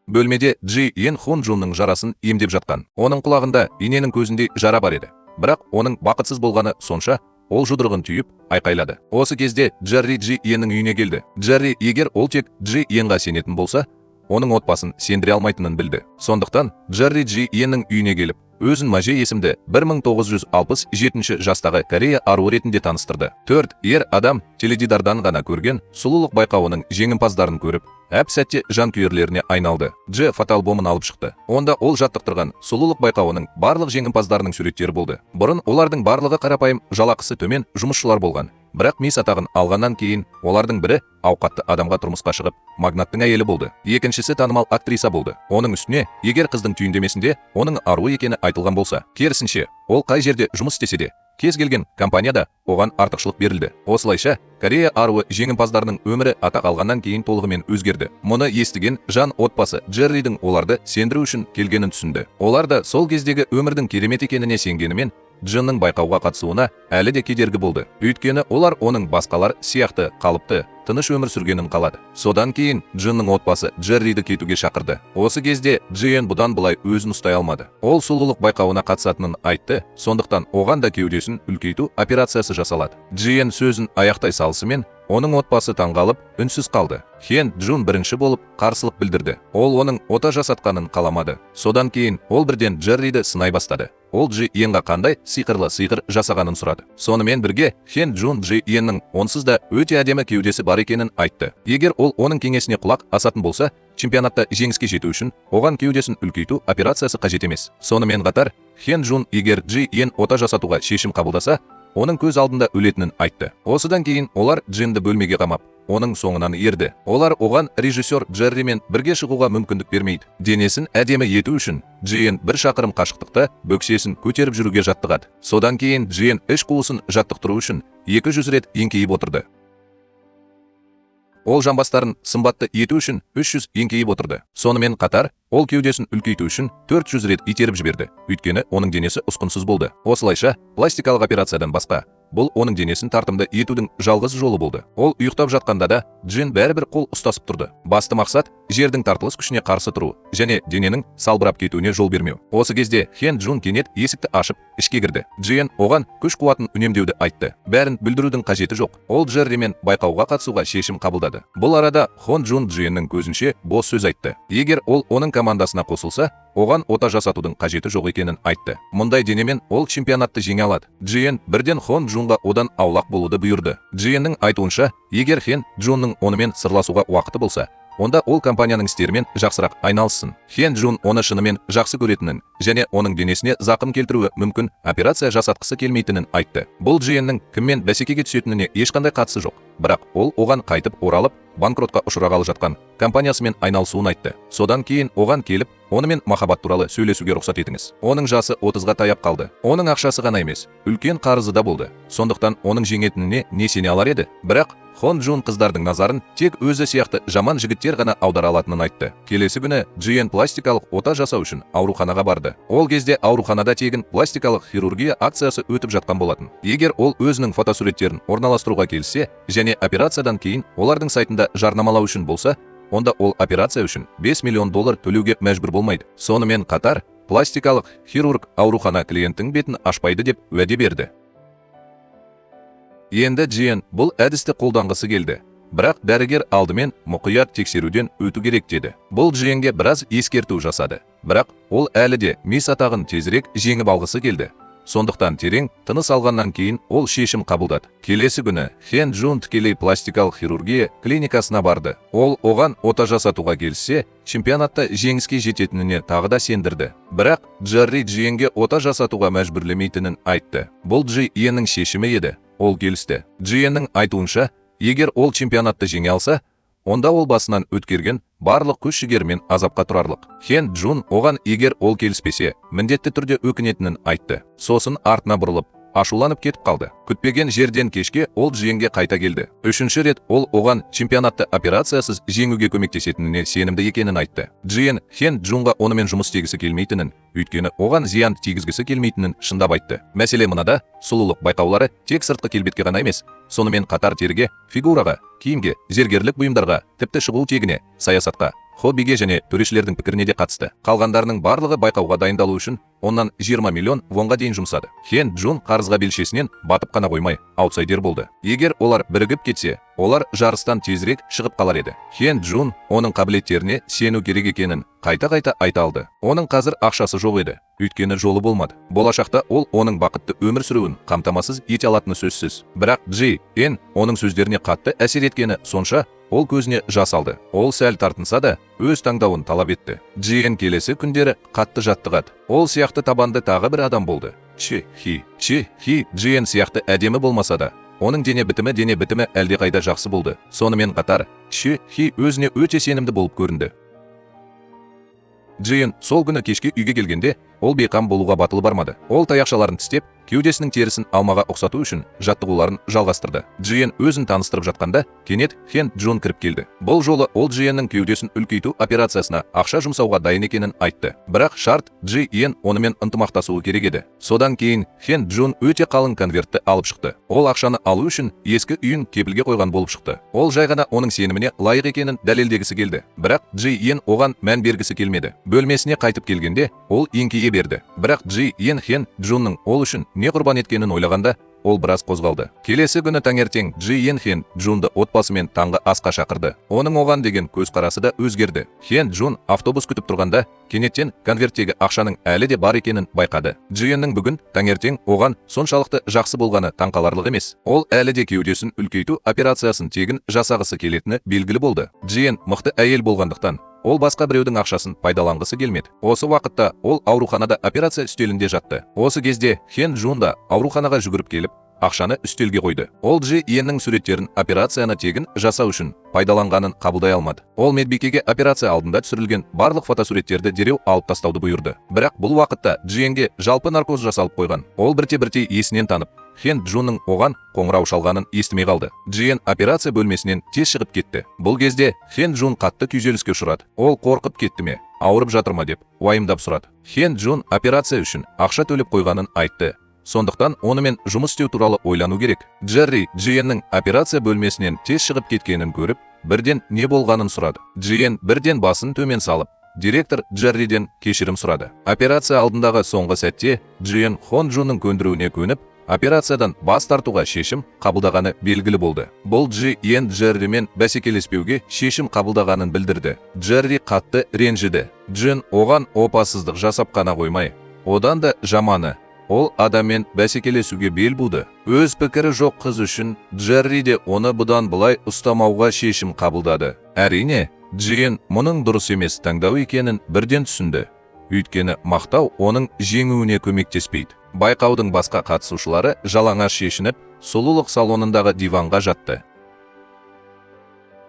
Бөлмеде Джиен Хон Джунның жарасын емдеп жатқан. Оның құлағында иненің көзіндей жара бар еді. Бірақ оның бақытсыз болғаны сонша, ол жұдырығын түйіп, айқайлады. Осы кезде Джерри Джиеннің үйіне келді. Джерри егер ол тек Джиенға сенетін болса, оның отбасын сендіре алмайтынын білді. Сондықтан Джерри Джиеннің үйіне келіп, өзін Маже есімді 1967 жастағы Корея аруы ретінде таныстырды. Төрт ер адам теледидардан ғана көрген сұлулық байқауының жеңімпаздарын көріп, әп-сәтте жанкүйерлеріне айналды. Дж фотоальбомын алып шықты. Онда ол жаттықтырған сұлулық байқауының барлық жеңімпаздарының суреттері болды. Бұрын олардың барлығы қарапайым жалақысы төмен жұмысшылар болған. Бірақ мисс атағын алғаннан кейін олардың бірі ауқатты адамға тұрмысқа шығып, магнаттың әйелі болды. Екіншісі танымал актриса болды. Оның үстіне, егер қыздың түйіндемесінде оның аруы екені айтылған болса, керісінше, ол қай жерде жұмыс істесе де, кез келген компанияда оған артықшылық берілді. Осылайша, Корея аруы жеңімпаздарының өмірі атақ алғаннан кейін толығымен өзгерді. Мұны естіген жан отбасы Джерридің оларды сендіру үшін келгенін түсінді. Олар да сол кездегі өмірдің керемет екеніне сенгенімен, Джиннің байқауға қатысуына әлі де кедергі болды. Өйткені олар оның басқалар сияқты қалыпты, тыныш өмір сүргенін қалады. Содан кейін Джиннің отбасы Джерриді кетуге шақырды. Осы кезде Джиен бұдан былай өзін ұстай алмады. Ол сұлулық байқауына қатысатынын айтты, сондықтан оған да кеудесін үлкейту операциясы жасалады. Джиен сөзін аяқтай салысымен, оның отбасы таңғалып, үнсіз қалды. Хен Джун бірінші болып қарсылық білдірді. Ол оның ота жасатқанын қаламады. Содан кейін ол бірден Джерриді сынай бастады. Ол Джиенға қандай сиқырлы сиқыр жасағанын сұрады. Сонымен бірге Хен Джун Джиеннің онсыз да өте әдемі кеудесі бар екенін айтты. Егер ол оның кеңесіне құлақ асатын болса, чемпионатта жеңіске жету үшін оған кеудесін үлкейту операциясы қажет емес. Сонымен қатар Хен Джун егер Джиен ота жасатуға шешім қабылдаса, оның көз алдында өлетінін айтты. Осыдан кейін олар Джинді бөлмеге қамап, оның соңынан ерді. Олар оған режиссер Джерримен бірге шығуға мүмкіндік бермейді. Денесін әдемі ету үшін Джиен бір шақырым қашықтықта бөксесін көтеріп жүруге жаттығады. Содан кейін Джиен іш қуысын жаттықтыру үшін 200 рет еңкейіп отырды. Ол жамбастарын сымбатты ету үшін 300 еңкейіп отырды. Сонымен қатар, ол кеудесін үлкейту үшін 400 рет итеріп жіберді. Өйткені оның денесі ұсқынсыз болды. Осылайша, пластикалық операциядан басқа, бұл оның денесін тартымды етудің жалғыз жолы болды. Ол ұйықтап жатқанда да Джин бәрібір қол ұстасып тұрды. Басты мақсат Жердің тартылыс күшіне қарсы тұру және дененің салбырап кетуіне жол бермеу. Осы кезде Хен Джун кенет есікті ашып, ішке кірді. Джиен оған күш қуатын үнемдеуді айтты. Бәрін бүлдірудің қажеті жоқ. Ол Джерримен байқауға қатысуға шешім қабылдады. Бұл арада Хон Джун Джиеннің көзінше бос сөз айтты. Егер ол оның командасына қосылса, оған ота жасатудың қажеті жоқ екенін айтты. Мұндай денемен ол чемпионатты жеңе алады. Джиен бірден Хон Джунға одан аулақ болуды бұйырды. Джиеннің айтуынша, егер Хен Джунның онымен сырласуға уақыты болса, онда ол компанияның істерімен жақсырақ айналыссын. Хен Джун оны шынымен жақсы көретінін және оның денесіне зақым келтіруі мүмкін операция жасатқысы келмейтінін айтты. Бұл Джиеннің кіммен бәсекеге түсетініне ешқандай қатысы жоқ. Бірақ ол оған қайтып оралып, банкротқа ұшырағалы жатқан компаниясымен айналысуын айтты. Содан кейін оған келіп, онымен махаббат туралы сөйлесуге рұқсат етіңіз. Оның жасы 30-ға таяп қалды. Оның ақшасы ғана емес, үлкен қарызы да болды. Сондықтан оның жеңетініне не сене алар еді? Бірақ Хон Джун қыздардың назарын тек өзі сияқты жаман жігіттер ғана аудара алатынын айтты. Келесі күні Джиен пластикалық ота жасау үшін ауруханаға барды. Ол кезде ауруханада тегін пластикалық хирургия акциясы өтіп жатқан болатын. Егер ол өзінің фотосуреттерін орналастыруға келіссе және операциядан кейін олардың сайтында жарнамалау үшін болса, онда ол операция үшін 5 миллион доллар төлеуге мәжбүр болмайды. Сонымен қатар, пластикалық хирург аурухана клиенттің бетін ашпайды деп уәде берді. Енді Джиен бұл әдісті қолданғысы келді. Бірақ дәрігер алдымен мұқият тексеруден өту керек деді. Бұл Джиенге біраз ескерту жасады. Бірақ ол әлі де мисс атағын тезірек жеңіп алғысы келді. Сондықтан терең тыныс алғаннан кейін ол шешім қабылдады. Келесі күні Хен Джун тікелей пластикалық хирургия клиникасына барды. Ол оған ота жасатуға келіссе, чемпионатта жеңіске жететініне тағы да сендірді. Бірақ Джерри Джиенге ота жасатуға мәжбүрлемейтінін айтты. Бұл Джиеннің шешімі еді. Ол келісті. Джиеннің айтуынша, егер ол чемпионатты жеңе алса, онда ол басынан өткерген барлық күш жігерімен азапқа тұрарлық. Хен Джун оған егер ол келіспесе, міндетті түрде өкінетінін айтты. Сосын артына бұрылып, ашуланып кетіп қалды. Күтпеген жерден кешке ол Джиенге қайта келді. Үшінші рет ол оған чемпионатты операциясыз жеңуге көмектесетініне сенімді екенін айтты. Джиен Хен Джунға онымен жұмыс істегісі келмейтінін, өйткені оған зиян тигізгісі келмейтінін шындап айтты. Мәселе мынада: сұлулық байқаулары тек сыртқы келбетке ғана емес, сонымен қатар теріге, фигураға, киімге, зергерлік бұйымдарға, тіпті шығу тегіне, саясатқа, хоббиге және төрешілердің пікіріне де қатысты. Қалғандарының барлығы байқауға дайындалу үшін оннан 20 миллион вонға дейін жұмсады. Хен Джун қарызға белшесінен батып қана қоймай, аутсайдер болды. Егер олар бірігіп кетсе, олар жарыстан тезірек шығып қалар еді. Хен Джун оның қабілеттеріне сену керек екенін қайта-қайта айта алды. Оның қазір ақшасы жоқ еді, өйткені жолы болмады. Болашақта ол оның бақытты өмір сүруін қамтамасыз ете алатыны сөзсіз. Бірақ Джи Эн оның сөздеріне қатты әсер еткені сонша, ол көзіне жас алды. Ол сәл тартынса да, өз таңдауын талап етті. Джиен келесі күндері қатты жаттығады. Ол сияқты табанды тағы бір адам болды. Чи Хи. Чи Хи Джиен сияқты әдемі болмаса да, оның дене бітімі әлдеқайда жақсы болды. Сонымен қатар, Чи Хи өзіне өте сенімді болып көрінді. Джиен сол күні кешке үйге келгенде, ол бейқам болуға батылы бармады. Ол таяқшаларын тістеп, кеудесінің терісін алмаға ұқсату үшін жаттығуларын жалғастырды. Джиен өзін таныстырып жатқанда, кенет Хен Джун кіріп келді. Бұл жолы ол Джиеннің кеудесін үлкейту операциясына ақша жұмсауға дайын екенін айтты. Бірақ шарт: Джиен онымен ынтымақтасуы керек еді. Содан кейін Хен Джун өте қалың конвертті алып шықты. Ол ақшаны алу үшін ескі үйін кепілге қойған болып шықты. Ол жай ғана оның сеніміне лайық екенін дәлелдегісі келді. Бірақ Джиен оған мән бергісі келмеді. Бөлмесіне қайтып келгенде, ол еңкейе берді. Бірақ Джиен Хен Джунның ол үшін не құрбан еткенін ойлағанда, ол біраз қозғалды. Келесі күні таңертең Джиен Хен Джунды отбасымен таңғы асқа шақырды. Оның оған деген көзқарасы да өзгерді. Хен Джун автобус күтіп тұрғанда, кенеттен конверттегі ақшаның әлі де бар екенін байқады. Джиеннің бүгін таңертең оған соншалықты жақсы болғаны таңқаларлық емес. Ол әлі де кеудесін үлкейту операциясын тегін жасағысы келетіні белгілі болды. Джиен мықты әйел болғандықтан, ол басқа біреудің ақшасын пайдаланғысы келмеді. Осы уақытта ол ауруханада операция үстелінде жатты. Осы кезде Хен Джун да ауруханаға жүгіріп келіп, ақшаны үстелге қойды. Ол Джи Йеннің суреттерін операцияны тегін жасау үшін пайдаланғанын қабылдай алмады. Ол медбикеге операция алдында түсірілген барлық фотосуреттерді дереу алып тастауды бұйырды. Бірақ бұл уақытта Джиенге жалпы наркоз жасалып қойған. Ол бірте-бірте есінен танып, Хен Джунның оған қоңырау шалғанын естімей қалды. Джиен операция бөлмесінен тез шығып кетті. Бұл кезде Хен Джун қатты күйзеліске ұшырады. Ол қорқып кетті ме, ауырып жатыр ма деп уайымдап сұрады. Хен Джун операция үшін ақша төлеп қойғанын айтты. Сондықтан онымен жұмыс істеу туралы ойлану керек. Джерри Джиеннің операция бөлмесінен тез шығып кеткенін көріп, бірден не болғанын сұрады. Джиен бірден басын төмен салып, директор Джерриден кешірім сұрады. Операция алдындағы соңғы сәтте Джиен Хон Джунның көндіруіне көніп, операциядан бас тартуға шешім қабылдағаны белгілі болды. Бұл Джиен Джерримен бәсекелеспеуге шешім қабылдағанын білдірді. Джерри қатты ренжіді. Джин оған опасыздық жасап қана қоймай, одан да жаманы, ол адаммен бәсекелесуге бел буды. Өз пікірі жоқ қыз үшін Джерри де оны бұдан былай ұстамауға шешім қабылдады. Әрине, Джиен мұның дұрыс емес таңдау екенін бірден түсінді. Өйткені мақтау оның жеңуіне көмектеспейді. Байқаудың басқа қатысушылары жалаңаш шешініп, сұлулық салонындағы диванға жатты.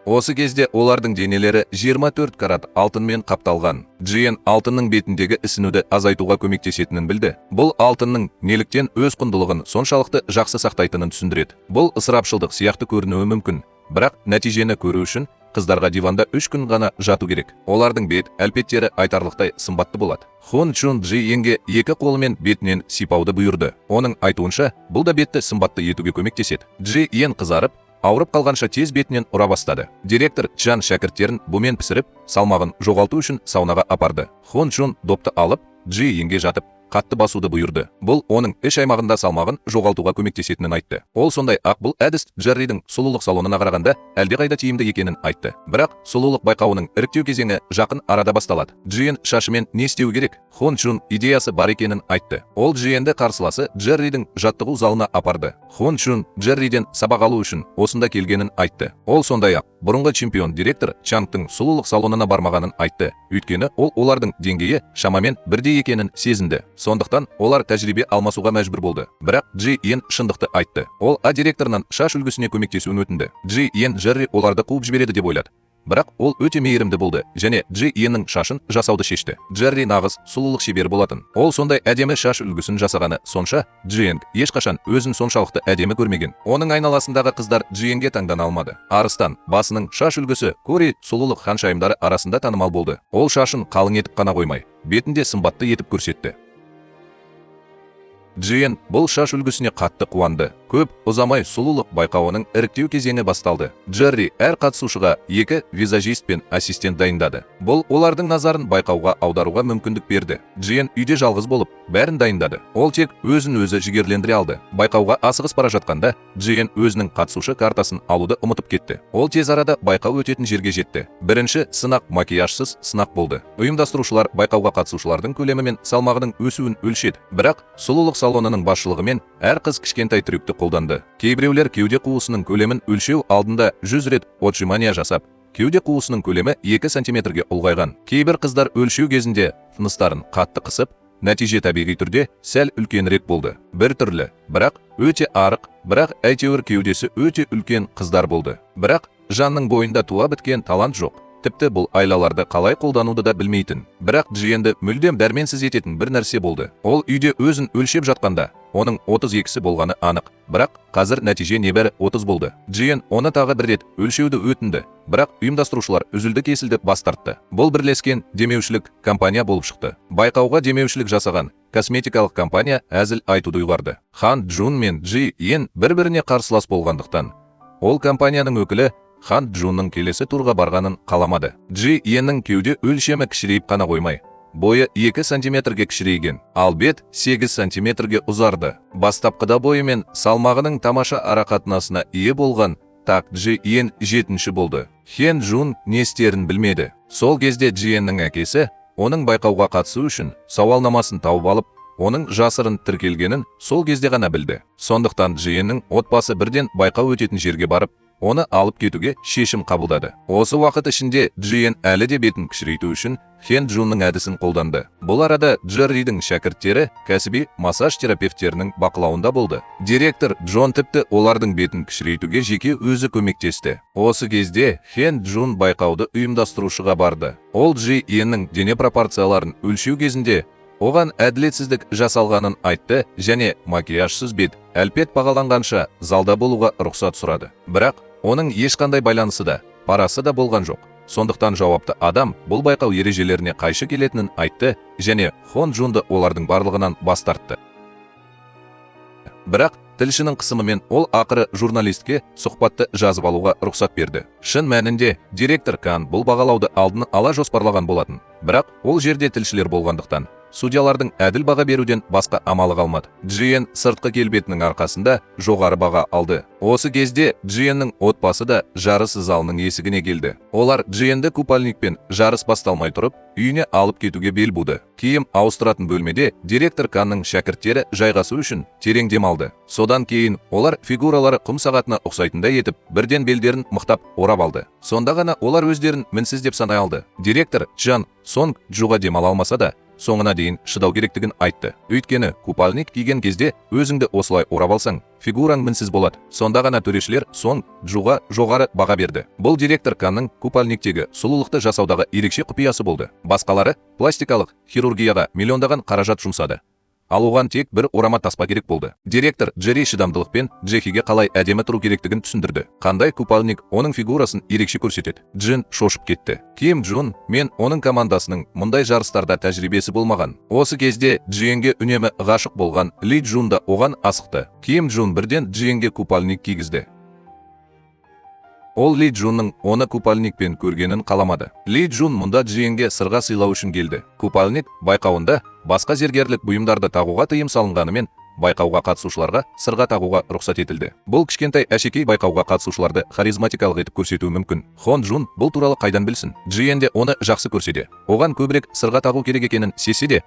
Осы кезде олардың денелері 24 карат алтынмен қапталған. Джиен алтынның бетіндегі ісінуді азайтуға көмектесетінін білді. Бұл алтынның неліктен өз құндылығын соншалықты жақсы сақтайтынын түсіндіреді. Бұл ысырапшылдық сияқты көрінуі мүмкін. Бірақ нәтижені көру үшін қыздарға диванда 3 күн ғана жату керек. Олардың бет әлпеттері айтарлықтай сымбатты болады. Хон Чун Джиенге екі қолымен бетінен сипауды бұйырды. Оның айтуынша, бұл да бетті сымбатты етуге көмектеседі. Джиен қызарып, ауырып қалғанша тез бетінен ұра бастады. Директор Чжан шәкірттерін бумен пісіріп, салмағын жоғалту үшін саунаға апарды. Хон Чун допты алып, Джиенге жатып, қатты басуды бұйырды. Бұл оның іш аймағында салмағын жоғалтуға көмектесетінін айтты. Ол сондай ақ бұл әдіс Джерридің сұлулық салонына қарағанда әлдеқайда тиімді екенін айтты. Бірақ сұлулық байқауының іріктеу кезеңі жақын арада басталады. Джиен шашымен не істеу керек? Хон Чун идеясы бар екенін айтты. Ол Джиенді қарсыласы Джерридің жаттығу залына апарды. Хон Чун Джерриден сабақ алу үшін осында келгенін айтты. Ол сондай ақ бұрынғы чемпион директор Чангтың сұлулық салонына бармағанын айтты. Өйткені ол олардың деңгейі шамамен бірдей екенін сезінді. Сондықтан олар тәжірибе алмасуға мәжбүр болды. Бірақ Джи Йен шындықты айтты. Ол А директорынан шаш үлгісіне көмектесуін өтінді. Джи Йен Джерри оларды қуып жібереді деп ойлады. Бірақ ол өте мейірімді болды және Джи Йеннің шашын жасауды шешті. Джерри нағыз сұлулық шебері болатын. Ол сондай әдемі шаш үлгісін жасағаны сонша, Джиен ешқашан өзін соншалықты әдемі көрмеген. Оның айналасындағы қыздар Джиенге таңдана алмады. Арыстан басының шаш үлгісі Корей сұлулық ханшайымдары арасында танымал болды. Ол шашын қалың етіп қана қоймай, бетін де сымбатты етіп көрсетті. Джиен бұл шаш үлгісіне қатты қуанды. Көп ұзамай сұлулық байқауының іріктеу кезеңі басталды. Джерри әр қатысушыға екі визажист пен ассистент дайындады. Бұл олардың назарын байқауға аударуға мүмкіндік берді. Джиен үйде жалғыз болып, бәрін дайындады. Ол тек өзін өзі жігерлендіре алды. Байқауға асығыс бара жатқанда, Джиен өзінің қатысушы картасын алуды ұмытып кетті. Ол тез арада байқау өтетін жерге жетті. Бірінші сынақ макияжсыз сынақ болды. Ұйымдастырушылар байқауға қатысушылардың көлемі мен салмағының өсуін өлшеді. Бірақ сұлулық салонының басшылығымен әр қыз кішкентай трюкті қолданды. Кейбіреулер кеуде қуысының көлемін өлшеу алдында 100 рет отжимания жасап, кеуде қуысының көлемі 2 сантиметрге ұлғайған. Кейбір қыздар өлшеу кезінде тыныстарын қатты қысып, нәтиже табиғи түрде сәл үлкенірек болды. Бір түрлі, бірақ өте арық, бірақ әйтеуір кеудесі өте үлкен қыздар болды. Бірақ жанның бойында туа біткен талант жоқ. Тіпті бұл айлаларды қалай қолдануды да білмейтін. Бірақ Джиенді мүлдем дәрменсіз ететін бір нәрсе болды. Ол үйде өзін өлшеп жатқанда, оның 32-сі болғаны анық. Бірақ қазір нәтиже небәрі 30 болды. Джиен оны тағы бір рет өлшеуді өтінді. Бірақ ұйымдастырушылар үзілді-кесілді бас тартты. Бұл бірлескен демеушілік компания болып шықты. Байқауға демеушілік жасаған косметикалық компания әзіл айтуды ұйғарды. Хан Джун мен Джи Йен бір-біріне қарсылас болғандықтан, ол компанияның өкілі Хан Джунның келесі турға барғанын қаламады. Джи Йеннің кеуде өлшемі кішірейіп қана қоймай, бойы 2 сантиметрге кішірейген, ал бет 8 сантиметрге ұзарды. Бастапқыда бойы мен салмағының тамаша арақатынасына ие болған Так Джи Йен 7-ші болды. Хен Джун не істерін білмеді. Сол кезде Джиеннің әкесі оның байқауға қатысу үшін сауалнамасын тауып алып, оның жасырын тіркелгенін сол кезде ғана білді. Сондықтан Джиеннің отбасы бірден байқау өтетін жерге барып, оны алып кетуге шешім қабылдады. Осы уақыт ішінде Джиен әлі де бетін кішірейту үшін Хен Джунның әдісін қолданды. Бұл арада Джерридің шәкірттері кәсіби массаж терапевттерінің бақылауында болды. Директор Джон тіпті олардың бетін кішірейтуге жеке өзі көмектесті. Осы кезде Хен Джун байқауды ұйымдастырушыға барды. Ол Джи Йеннің дене пропорцияларын өлшеу кезінде оған әділетсіздік жасалғанын айтты және макияжсыз бет әлпет бағаланғанша залда болуға рұқсат сұрады. Бірақ оның ешқандай байланысы да, парасы да болған жоқ. Сондықтан жауапты адам бұл байқау ережелеріне қайшы келетінін айтты және Хон Джунды олардың барлығынан бас тартты. Бірақ тілшінің қысымымен ол ақыры журналистке сұхбатты жазып алуға рұқсат берді. Шын мәнінде директор Кан бұл бағалауды алдын ала жоспарлаған болатын. Бірақ ол жерде тілшілер болғандықтан судьялардың әділ баға беруден басқа амалы қалмады. Джиен сыртқы келбетінің арқасында жоғары баға алды. Осы кезде Джиеннің отбасы да жарыс залының есігіне келді. Олар Джиенді купальникпен жарыс басталмай тұрып, үйіне алып кетуге бел буды. Киім ауыстыратын бөлмеде директор Канның шәкірттері жайғасу үшін терең демалды. Содан кейін олар фигуралары құм сағатына ұқсайтындай етіп, бірден белдерін мықтап орап алды. Сонда ғана олар өздерін мінсіз деп санай алды. Директор Чжан Сонг Джуға демала алмаса да, соңына дейін шыдау керектігін айтты. Өйткені купальник киген кезде өзіңді осылай орап алсаң, фигураң мінсіз болады. Сонда ғана төрешілер Сонг Джуға жоғары баға берді. Бұл директор Канның купальниктегі сұлулықты жасаудағы ерекше құпиясы болды. Басқалары пластикалық хирургияға миллиондаған қаражат жұмсады. Ал оған тек бір орама таспа керек болды. Директор Джерри шыдамдылықпен Джехиге қалай әдемі тұру керектігін түсіндірді. Қандай купальник оның фигурасын ерекше көрсетеді. Джин шошып кетті. Ким Джун мен оның командасының мұндай жарыстарда тәжірибесі болмаған. Осы кезде Джиенге үнемі ғашық болған Ли Джун да оған асықты. Ким Джун бірден Джиенге купальник кигізді. Ол Ли Джунның оны купальникпен көргенін қаламады. Ли Джун мұнда Джиенге сырға сыйлау үшін келді. Купальник байқауында басқа зергерлік бұйымдарды тағуға тыйым салынғанымен, байқауға қатысушыларға сырға тағуға рұқсат етілді. Бұл кішкентай әшекей байқауға қатысушыларды харизматикалық етіп көрсетуі мүмкін. Хон Джун бұл туралы қайдан білсін? Джиен де оны жақсы көрсе де, оған көбірек сырға тағу керек екенін сезсе де,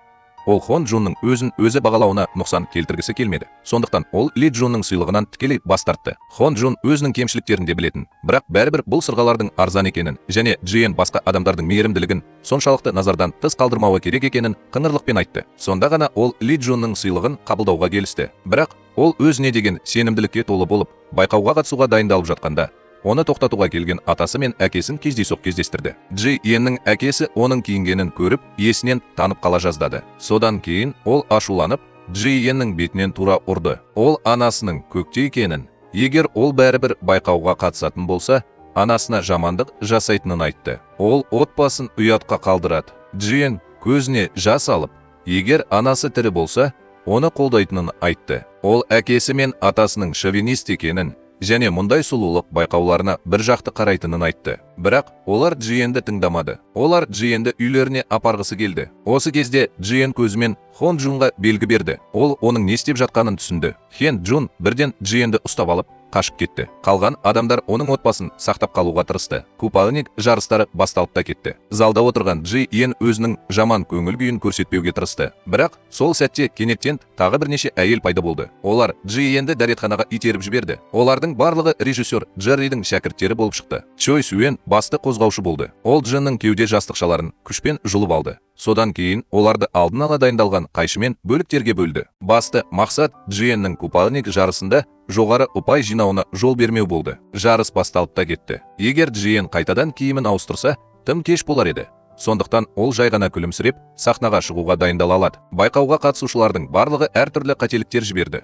ол Хон Джунның өзін өзі бағалауына нұқсан келтіргісі келмеді. Сондықтан ол Ли Джунның сыйлығынан тікелей бас тартты. Хон Джун өзінің кемшіліктерін де білетін, бірақ бәрібір бұл сырғалардың арзан екенін және Джиен басқа адамдардың мейірімділігін соншалықты назардан тыс қалдырмауы керек екенін қыңырлықпен айтты. Сонда ғана ол Ли Джунның сыйлығын қабылдауға келісті. Бірақ ол өзіне деген сенімділікке толы болып, байқауға қатысуға дайындалып жатқанда, оны тоқтатуға келген атасы мен әкесін кездейсоқ кездестірді. Джи Йеннің әкесі оның киінгенін көріп, есінен танып қала жаздады. Содан кейін ол ашуланып, Джи Йеннің бетінен тура ұрды. Ол анасының көкте екенін, егер ол бәрібір байқауға қатысатын болса, анасына жамандық жасайтынын айтты. Ол отбасын ұятқа қалдырады. Джиен көзіне жас алып, егер анасы тірі болса, оны қолдайтынын айтты. Ол әкесі мен атасының шовинист екенін және мұндай сұлулық байқауларына бір жақты қарайтынын айтты. Бірақ олар Джиенді тыңдамады. Олар Джиенді үйлеріне апарғысы келді. Осы кезде Джиен көзімен Хон Джунға белгі берді. Ол оның не істеп жатқанын түсінді. Хен Джун бірден Джиенді ұстап алып, қашып кетті. Қалған адамдар оның отбасын сақтап қалуға тырысты. Купальник жарыстары басталып та кетті. Залда отырған Джи Йен өзінің жаман көңіл күйін көрсетпеуге тырысты. Бірақ сол сәтте кенеттен тағы бірнеше әйел пайда болды. Олар Джи Йенді дәретханаға итеріп жіберді. Олардың барлығы режиссер Джерридің шәкірттері болып шықты. Чой Сюен басты қозғаушы болды. Ол Джиннің кеуде жастықшаларын күшпен жұлып алды. Содан кейін оларды алдын ала дайындалған қайшымен бөліктерге бөлді. Басты мақсат Джиеннің купальник жарысында жоғары ұпай жинауына жол бермеу болды. Жарыс басталып та кетті. Егер Джиен қайтадан киімін ауыстырса, тым кеш болар еді. Сондықтан ол жай ғана күлімсіреп, сахнаға шығуға дайындала алады. Байқауға қатысушылардың барлығы әртүрлі қателіктер жіберді.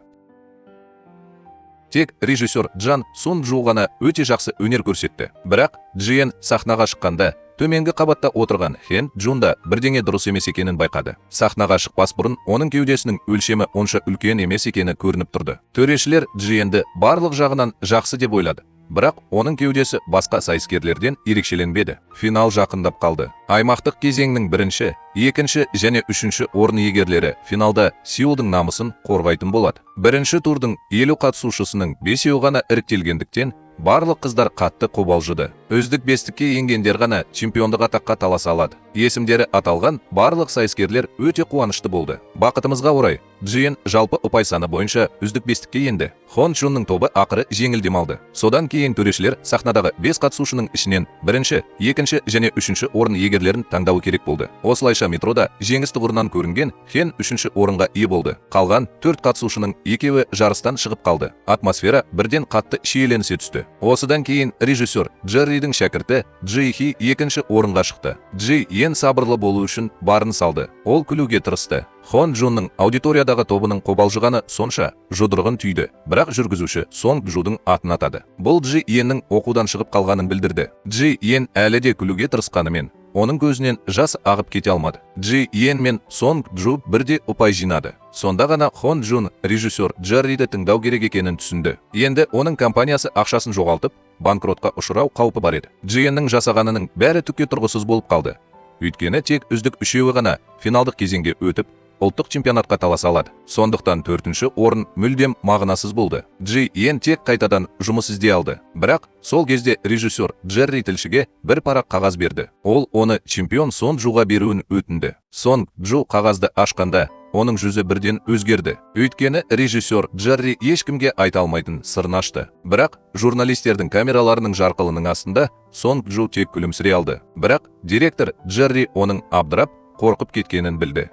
Тек режиссер Джан Сун Джу ғана өте жақсы өнер көрсетті. Бірақ Джиен сахнаға шыққанда төменгі қабатта отырған Хен Джун да бірдеңе дұрыс емес екенін байқады. Сахнаға шықпас бұрын оның кеудесінің өлшемі онша үлкен емес екені көрініп тұрды. Төрешілер Джиенді барлық жағынан жақсы деп ойлады. Бірақ оның кеудесі басқа сайыскерлерден ерекшеленбеді. Финал жақындап қалды. Аймақтық кезеңнің бірінші, екінші және үшінші орын иегерлері финалда Сеулдің намысын қорғайтын болады. Бірінші турдың 50 қатысушысының 5-еуі ғана іріктелгендіктен, барлық қыздар қатты қобалжыды. Үздік бестікке енгендер ғана чемпиондық атаққа таласа алады. Есімдері аталған барлық сайыскерлер өте қуанышты болды. Бақытымызға орай, Джиен жалпы ұпай саны бойынша үздік бестікке енді. Хон Чунның тобы ақыры жеңіл демалды. Содан кейін төрешілер сахнадағы 5 қатысушының ішінен бірінші, екінші және үшінші орын иегерлерін таңдауы керек болды. Осылайша метрода жеңіс тұғырынан көрінген Хен үшінші орынға ие болды. Қалған 4 қатысушының екеуі жарыстан шығып қалды. Атмосфера бірден қатты шиеленісе түсті. Осыдан кейін режиссер Джерридің шәкірті Джи Хи екінші орынға шықты. Джи Йен сабырлы болу үшін барын салды. Ол күлуге тырысты. Хон Джунның аудиториядағы тобының қобалжығаны сонша, жұдырығын түйді. Бірақ жүргізуші Сонг Джудың атын атады. Бұл Джи Йеннің оқудан шығып қалғанын білдірді. Джи Йен әлі де күлуге тырысқанымен, Оның көзінен жас ағып кете алмады. Джи Йен мен Сонг Джу бірдей ұпай жинады. Сонда ғана Хон Джун режиссер Джерриді тыңдау керек екенін түсінді. Енді оның компаниясы ақшасын жоғалтып, банкротқа ұшырау қаупі бар еді. Джиеннің жасағанының бәрі түкке тұрғысыз болып қалды. Өйткені тек үздік үшеуі ғана финалдық кезеңге өтіп, ұлттық чемпионатқа таласа алады. Сондықтан төртінші орын мүлдем мағынасыз болды. Джи Йен тек қайтадан жұмыс іздей алды. Бірақ сол кезде режиссер Джерри тілшіге бір парақ қағаз берді. Ол оны чемпион Сон Джуға беруін өтінді. Сон Джу қағазды ашқанда, оның жүзі бірден өзгерді. Өйткені режиссер Джерри ешкімге айта алмайтын сырын ашты. Бірақ журналистердің камераларының жарқылының астында Сон Джу тек күлімсірей алды. Бірақ директор Джерри оның абдырап, қорқып кеткенін білді.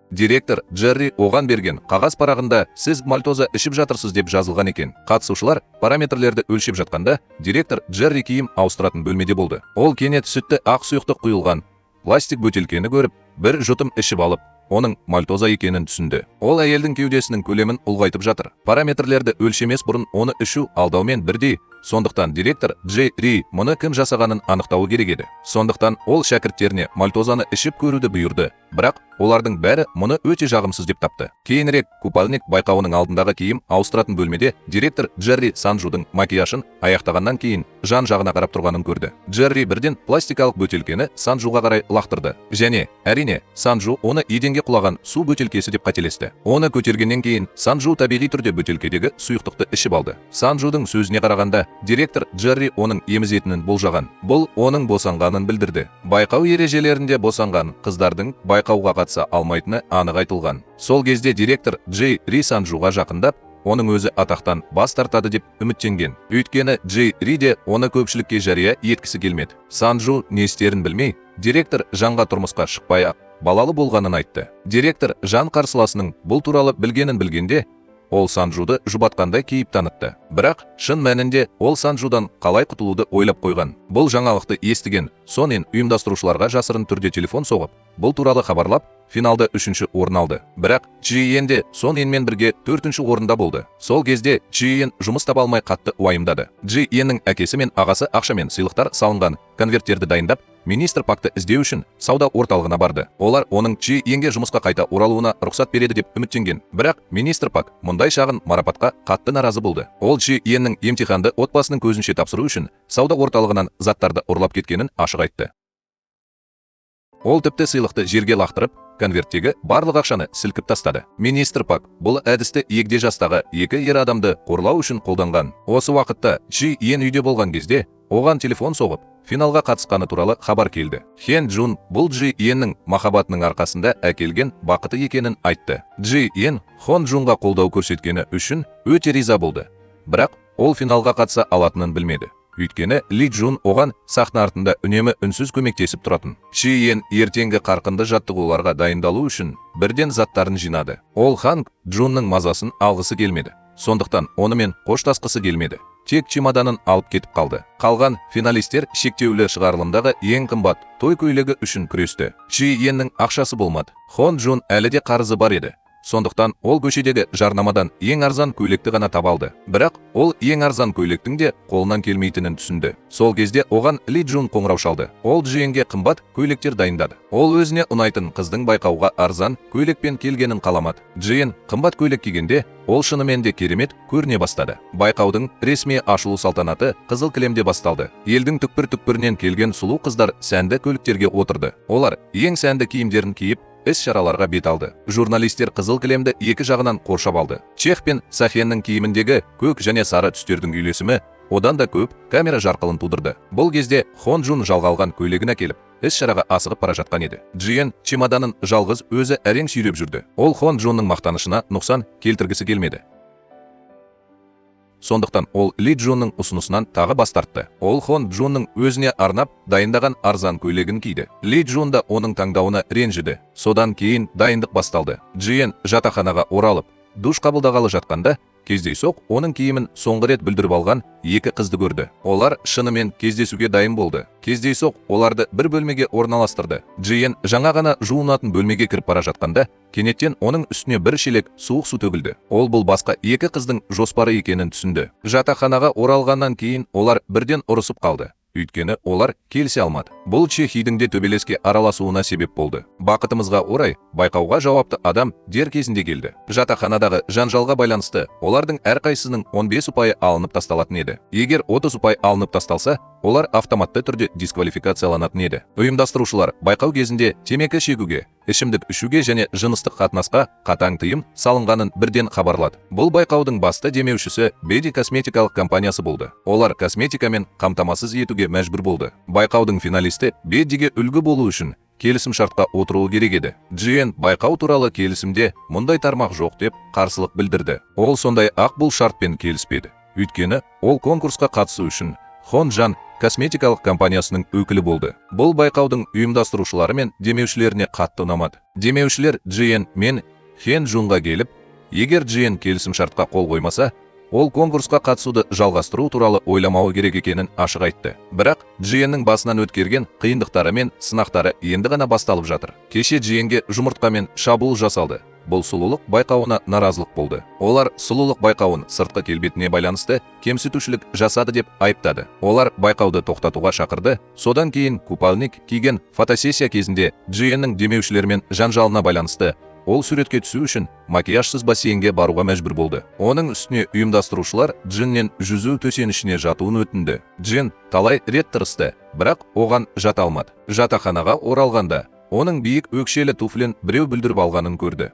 Директор Джерри оған берген қағаз парағында «Сіз мальтоза ішіп жатырсыз» деп жазылған екен. Қатысушылар параметрлерді өлшеп жатқанда, директор Джерри киім ауыстыратын бөлмеде болды. Ол кенет сүтті ақ сұйықтық құйылған пластик бөтелкені көріп, бір жұтым ішіп алып, оның мальтоза екенін түсінді. Ол әйелдің кеудесінің көлемін ұлғайтып жатыр. Параметрлерді өлшемес бұрын оны ішу алдаумен бірдей. Сондықтан директор Джей Ри мұны кім жасағанын анықтауы керек еді. Сондықтан ол шәкірттеріне мальтозаны ішіп көруді бұйырды. Бірақ олардың бәрі мұны өте жағымсыз деп тапты. Кейінірек купальник байқауының алдындағы киім ауыстыратын бөлмеде директор Джерри Санжудың макияжын аяқтағаннан кейін жан жағына қарап тұрғанын көрді. Джерри бірден пластикалық бөтелкені Санжуға қарай лақтырды. Және, әрине, Санжу оны еденге құлаған су бөтелкесі деп қателесті. Оны көтергеннен кейін Санжу табиғи түрде бөтелкедегі сұйықтықты ішіп алды. Санжудың сөзіне қарағанда, директор Джерри оның емізетінін болжаған. Бұл оның босанғанын білдірді. Байқау ережелерінде босанған қыздардың байқауға қатыса алмайтыны анық айтылған. Сол кезде директор Джей Ри Санжуға жақындап, оның өзі атақтан бас тартады деп үміттенген. Өйткені Джей Ри де оны көпшілікке жария еткісі келмеді. Санжу не істерін білмей, директор Жанға тұрмысқа шықпай ақ балалы болғанын айтты. Директор Жан қарсыласының бұл туралы білгенін білгенде, ол Санжуды жұбатқандай кейіп танытты. Бірақ шын мәнінде ол Санжудан қалай құтылуды ойлап қойған. Бұл жаңалықты естіген Сонен ұйымдастырушыларға жасырын түрде телефон соғып, бұл туралы хабарлап, финалда үшінші орын алды. Бірақ Чжиен де Соненмен бірге төртінші орында болды. Сол кезде Чжиен жұмыс таба алмай қатты уайымдады. Чжиеннің әкесі мен ағасы ақшамен сыйлықтар салынған конверттерді дайындап, министр Пакты іздеу үшін сауда орталығына барды. Олар оның Чжиенге жұмысқа қайта оралуына рұқсат береді деп үміттенген. Бірақ министр Пак мұндай шағын марапатқа қатты наразы болды. Ол Чжиеннің емтиханды отбасының көзінше тапсыру үшін сауда орталығынан заттарды ұрлап кеткенін ашық айтты. Ол тіпті сыйлықты жерге лақтырып, конверттегі барлық ақшаны сілкіп тастады. Министр Пак бұл әдісті егде жастағы екі ер адамды қорлау үшін қолданған. Осы уақытта Чжи Йен үйде болған кезде оған телефон соғып, финалға қатысқаны туралы хабар келді. Хен Джун бұл Джи Йеннің махаббатының арқасында әкелген бақыты екенін айтты. Джи Йен Хон Джунға қолдау көрсеткені үшін өте риза болды. Бірақ ол финалға қатыса алатынын білмеді. Өйткені Ли Джун оған сахна артында үнемі үнсіз көмектесіп тұратын. Чи Йен ертеңгі қарқынды жаттығуларға дайындалу үшін бірден заттарын жинады. Ол Хан Джунның мазасын алғысы келмеді. Сондықтан онымен қоштасқысы келмеді. Тек чемоданын алып кетіп қалды. Қалған финалистер шектеулі шығарылымдағы ең қымбат той көйлегі үшін күресті. Чи Йеннің ақшасы болмады. Хон Джун әлі де қарызы бар еді. Сондықтан ол көшедегі жарнамадан ең арзан көйлекті ғана таба алды. Бірақ ол ең арзан көйлектің де қолынан келмейтінін түсінді. Сол кезде оған Ли Джун қоңырау шалды. Ол Джиенге қымбат көйлектер дайындады. Ол өзіне ұнайтын қыздың байқауға арзан көйлекпен келгенін қаламады. Джиен қымбат көйлек кигенде, ол шынымен де керемет көріне бастады. Байқаудың ресми ашылу салтанаты қызыл кілемде басталды. Елдің түкпір-түкпірінен келген сұлу қыздар сәнді көліктерге отырды. Олар ең сәнді киімдерін киіп, іс-шараларға бет алды. Журналистер қызыл кілемді екі жағынан қоршап алды. Чех пен Сахеннің киіміндегі көк және сары түстердің үйлесімі одан да көп камера жарқылын тудырды. Бұл кезде Хон Джун жалға алған көйлегін әкеліп, іс-шараға асығып бара жатқан еді. Джиен чемоданын жалғыз өзі әрең сүйреп жүрді. Ол Хон Джунның мақтанышына нұқсан келтіргісі келмеді. Сондықтан ол Ли Джунның ұсынысынан тағы бас тартты. Ол Хон Джунның өзіне арнап дайындаған арзан көйлегін киді. Ли Джун да оның таңдауына ренжіді. Содан кейін дайындық басталды. Джиен жатақханаға оралып, душ қабылдағалы жатқанда, кездейсоқ оның киімін соңғы рет бүлдіріп алған екі қызды көрді. Олар шынымен кездесуге дайын болды. Кездейсоқ оларды бір бөлмеге орналастырды. Джиен жаңа ғана жуынатын бөлмеге кіріп бара жатқанда, кенеттен оның үстіне бір шелек суық су төгілді. Ол бұл басқа екі қыздың жоспары екенін түсінді. Жатақханаға оралғаннан кейін олар бірден ұрысып қалды. Өйткені олар келісе алмады. Бұл Чехидің де төбелеске араласуына себеп болды. Бақытымызға орай, байқауға жауапты адам дер кезінде келді. Жатақханадағы жанжалға байланысты олардың әрқайсысының 15 ұпайы алынып тасталатын еді. Егер 30 ұпай алынып тасталса, олар автоматты түрде дисквалификацияланатын еді. Ұйымдастырушылар байқау кезінде темекі шегуге, ішімдік ішуге және жыныстық қатынасқа қатаң тыйым салынғанын бірден хабарлады. Бұл байқаудың басты демеушісі Беди косметикалық компаниясы болды. Олар косметикамен қамтамасыз етуге мәжбүр болды. Байқаудың финалисті Бедиге үлгі болу үшін келісім шартқа отыруы керек еді. Джиен байқау туралы келісімде мұндай тармақ жоқ деп қарсылық білдірді. Ол сондай ақ бұл шартпен келіспеді. Өйткені ол конкурсқа қатысу үшін Хон Жан косметикалық компаниясының өкілі болды. Бұл байқаудың ұйымдастырушылары мен демеушілеріне қатты ұнамады. Демеушілер Джиен мен Хен Джунға келіп, егер Джиен келісімшартқа қол қоймаса, ол конкурсқа қатысуды жалғастыру туралы ойламауы керек екенін ашық айтты. Бірақ Джиеннің басынан өткерген қиындықтары мен сынақтары енді ғана басталып жатыр. Кеше Джиенге жұмыртқамен шабуыл жасалды. Бұл сұлулық байқауына наразылық болды. Олар сұлулық байқауын сыртқы келбетіне байланысты кемсітушілік жасады деп айыптады. Олар байқауды тоқтатуға шақырды. Содан кейін купальник киген фотосессия кезінде Джиеннің демеушілермен жанжалына байланысты ол суретке түсу үшін макияжсыз бассейнге баруға мәжбүр болды. Оның үстіне ұйымдастырушылар Джиннен жүзу төсенішіне жатуын өтінді. Джин талай рет тырысты, бірақ оған жата алмады. Жатақханаға оралғанда оның биік өкшелі туфлін біреу бүлдіріп алғанын көрді.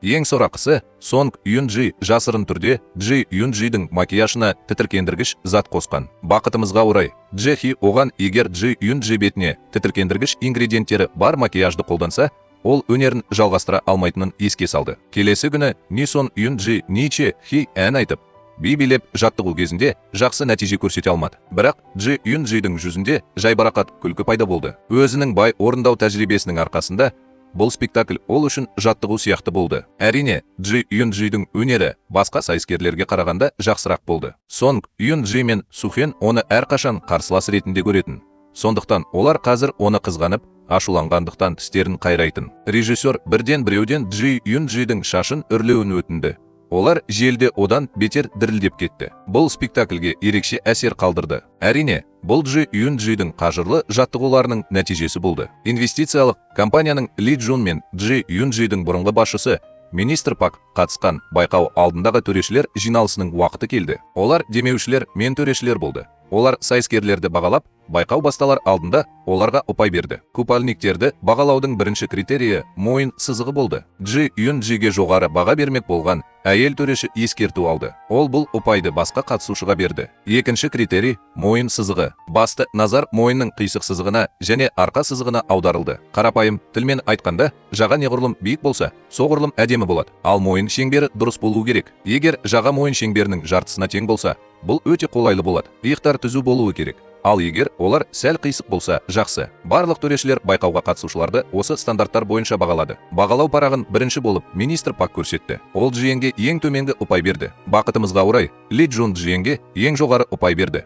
Ең сорақысы, Сонг Юн Джи жасырын түрде Джи Юн Джидің макияжына тітіркендіргіш зат қосқан. Бақытымызға орай, Джехи оған егер Джи Юн Джи бетіне тітіркендіргіш ингредиенттері бар макияжды қолданса, ол өнерін жалғастыра алмайтынын еске салды. Келесі күні Нисон Юн Джи Ниче Хи ән айтып, би билеп жаттығу кезінде жақсы нәтиже көрсете алмады. Бірақ Джи Юн Джидің жүзінде жайбарақат күлкі пайда болды. Өзінің бай орындау тәжірибесінің арқасында бұл спектакль ол үшін жаттығу сияқты болды. Әрине, Джи Юн Джидің өнері басқа сайыскерлерге қарағанда жақсырақ болды. Сонг Юн Джи мен Сухен оны әрқашан қарсылас ретінде көретін. Сондықтан олар қазір оны қызғанып, ашуланғандықтан тістерін қайрайтын. Режиссер бірден біреуден Джи Юн Джидің шашын үрлеуін өтінді. Олар желде одан бетер дірілдеп кетті. Бұл спектакльге ерекше әсер қалдырды. Әрине, бұл Джи Юн Джидің қажырлы жаттығуларының нәтижесі болды. Инвестициялық компанияның Ли Джун мен Джи Юн Джидің бұрынғы басшысы министр Пак қатысқан байқау алдындағы төрешілер жиналысының уақыты келді. Олар демеушілер мен төрешілер болды. Олар сайыскерлерді бағалап, байқау басталар алдында оларға ұпай берді. Купальниктерді бағалаудың бірінші критерийі мойын сызығы болды. Джи Юн Джиге жоғары баға бермек болған әйел төреші ескерту алды. Ол бұл ұпайды басқа қатысушыға берді. Екінші критерий мойын сызығы. Басты назар мойынның қисық сызығына және арқа сызығына аударылды. Қарапайым тілмен айтқанда, жаға неғұрлым биік болса, соғұрлым әдемі болады. Ал мойын шеңбері дұрыс болу керек. Егер жаға мойын шеңберінің жартысына тең болса, бұл өте қолайлы болады. Иықтар түзу болуы керек. Ал егер олар сәл қисық болса, жақсы. Барлық төрешілер байқауға қатысушыларды осы стандарттар бойынша бағалады. Бағалау парағын бірінші болып министр Пак көрсетті. Ол Джиенге ең төменгі ұпай берді. Бақытымызға орай, Ли Джун Джиенге ең жоғары ұпай берді.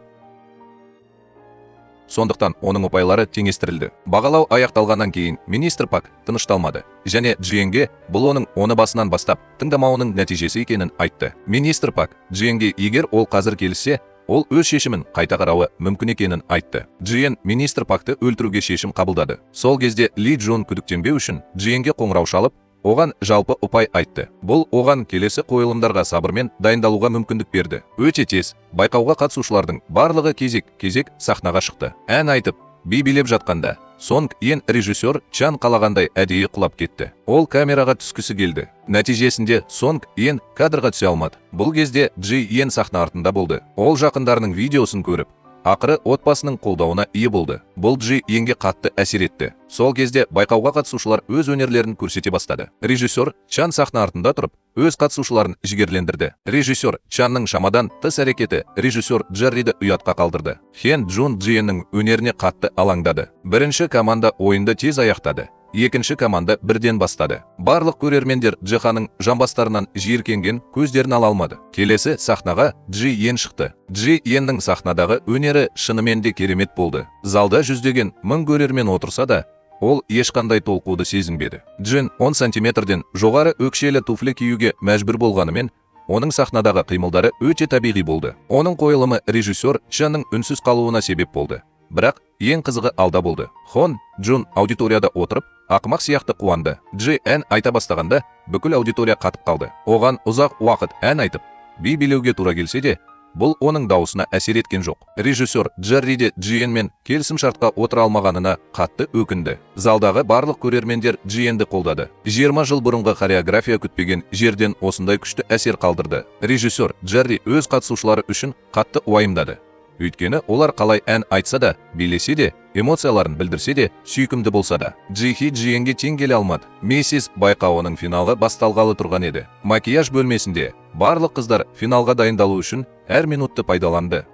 Сондықтан оның ұпайлары теңестірілді. Бағалау аяқталғаннан кейін министр Пак тынышталмады және Джиенге бұл оның оны басынан бастап тыңдамауының нәтижесі екенін айтты. Министр Пак Джиенге егер ол қазір келіссе, ол өз шешімін қайта қарауы мүмкін екенін айтты. Джиен министр Пакты өлтіруге шешім қабылдады. Сол кезде Ли Джун күдіктенбеу үшін Джиенге қоңырау шалып, оған жалпы ұпай айтты. Бұл оған келесі қойылымдарға сабырмен дайындалуға мүмкіндік берді. Өте тез байқауға қатысушылардың барлығы кезек-кезек сахнаға шықты. Ән айтып, би билеп жатқанда Сонг Ен режиссер Чан қалағандай әдейі құлап кетті. Ол камераға түскісі келді. Нәтижесінде Сонг Ен кадрға түсе алмады. Бұл кезде Джи Ен сахна артында болды. Ол жақындарының видеосын көріп, ақыры отбасының қолдауына ие болды. Бұл Джи Енге қатты әсер етті. Сол кезде байқауға қатысушылар өз өнерлерін көрсете бастады. Режиссер Чан сахна артында тұрып, өз қатысушыларын жігерлендірді. Режиссер Чанның шамадан тыс әрекеті режиссер Джерриді ұятқа қалдырды. Хен Джун Джиеннің өнеріне қатты алаңдады. Бірінші команда ойынды тез аяқтады. Екінші команда бірден бастады. Барлық көрермендер Джиханың жамбастарынан жиіркенген көздерін ала алмады. Келесі сахнаға Джи Йен шықты. Джи Йеннің сахнадағы өнері шынымен де керемет болды. Залда жүздеген мың көрермен отырса да, ол ешқандай толқуды сезінбеді. Джин 10 сантиметрден жоғары өкшелі туфли киюге мәжбүр болғанымен, Оның сахнадағы қимылдары өте табиғи болды. Оның қойылымы режиссер Чжанның үнсіз қалуына себеп болды. Бірақ ең қызығы алда болды. Хон Джун аудиторияда отырып, ақымақ сияқты қуанды. Джи ән айта бастағанда, бүкіл аудитория қатып қалды. Оған ұзақ уақыт ән айтып, би билеуге тура келсе де, бұл оның дауысына әсер еткен жоқ. Режиссер Джерри де Джиенмен келісім шартқа отыра алмағанына қатты өкінді. Залдағы барлық көрермендер Джиенді қолдады. 20 жыл бұрынғы хореография күтпеген жерден осындай күшті әсер қалдырды. Режиссер Джерри өз қатысушылары үшін қатты уайымдады. Өйткені олар қалай ән айтса да, билесе де, эмоцияларын білдірсе де, сүйкімді болса да, Джихи Джиенге тең келе алмады. Миссис байқауының финалы басталғалы тұрған еді. Макияж бөлмесінде барлық қыздар финалға дайындалу үшін әр минутты пайдаланды.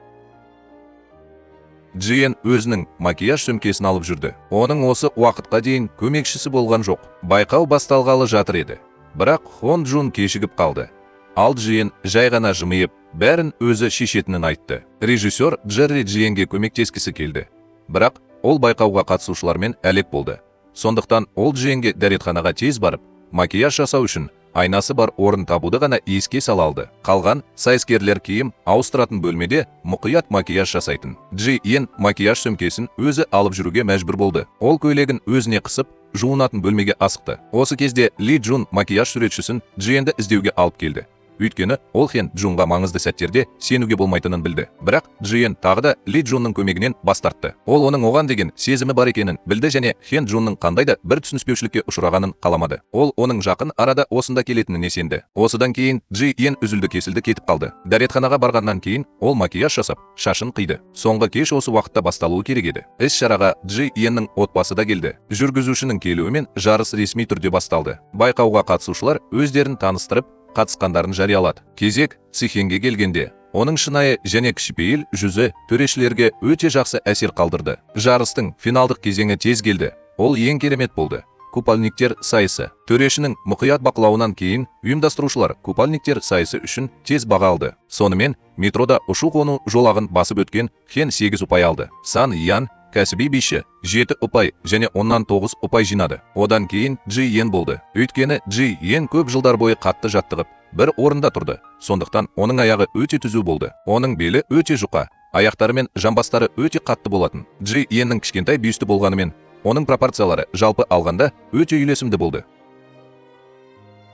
Джиен өзінің макияж сөмкесін алып жүрді. Оның осы уақытқа дейін көмекшісі болған жоқ. Байқау басталғалы жатыр еді. Бірақ Хон Джун кешігіп қалды. Ал Джиен жай ғана жымиып, бәрін өзі шешетінін айтты. Режиссер Джерри Джиенге көмектескісі келді. Бірақ ол байқауға қатысушылармен әлек болды. Сондықтан ол Джиенге дәретханаға тез барып, макияж жасау үшін айнасы бар орын табуды ғана еске сала алды. Қалған сайыскерлер киім ауыстыратын бөлмеде мұқият макияж жасайтын. Джи Ен макияж сөмкесін өзі алып жүруге мәжбүр болды. Ол көйлегін өзіне қысып, жуынатын бөлмеге асықты. Осы кезде Ли Джун макияж суретшісін Джиенді іздеуге алып келді. Өйткені ол Хен Джунға маңызды сәттерде сенуге болмайтынын білді. Бірақ Джиен тағы да Ли Джунның көмегінен бас тартты. Ол оның оған деген сезімі бар екенін білді және Хен Джунның қандай да бір түсініспеушілікке ұшырағанын қаламады. Ол оның жақын арада осында келетініне сенді. Осыдан кейін Джи Ен үзілді-кесілді кетіп қалды. Дәретханаға барғаннан кейін ол макияж жасап, шашын қиды. Соңғы кеш осы уақытта басталуы керек еді. Іс-шараға Джи Еннің отбасы да келді. Жүргізушінің келуімен жарыс ресми түрде басталды. Байқауға қатысушылар өздерін таныстырып, қатысқандарын жариялады. Кезек Цихенге келгенде, оның шынайы және кішіпейіл жүзі төрешілерге өте жақсы әсер қалдырды. Жарыстың финалдық кезеңі тез келді. Ол ең керемет болды. Купальниктер сайысы. Төрешінің мұқият бақылауынан кейін ұйымдастырушылар купальниктер сайысы үшін тез баға алды. Сонымен метрода ұшу-қону жолағын басып өткен Хен 8 ұпай алды. Сан Ян, кәсіби биші, 7 ұпай және оннан 9 ұпай жинады. Одан кейін Джи Йен болды. Өйткені Джи Йен көп жылдар бойы қатты жаттығып, бір орында тұрды. Сондықтан оның аяғы өте түзу болды. Оның белі өте жұқа, аяқтары мен жамбастары өте қатты болатын. Джи Йеннің кішкентай бюсті болғанымен, оның пропорциялары жалпы алғанда өте үйлесімді болды.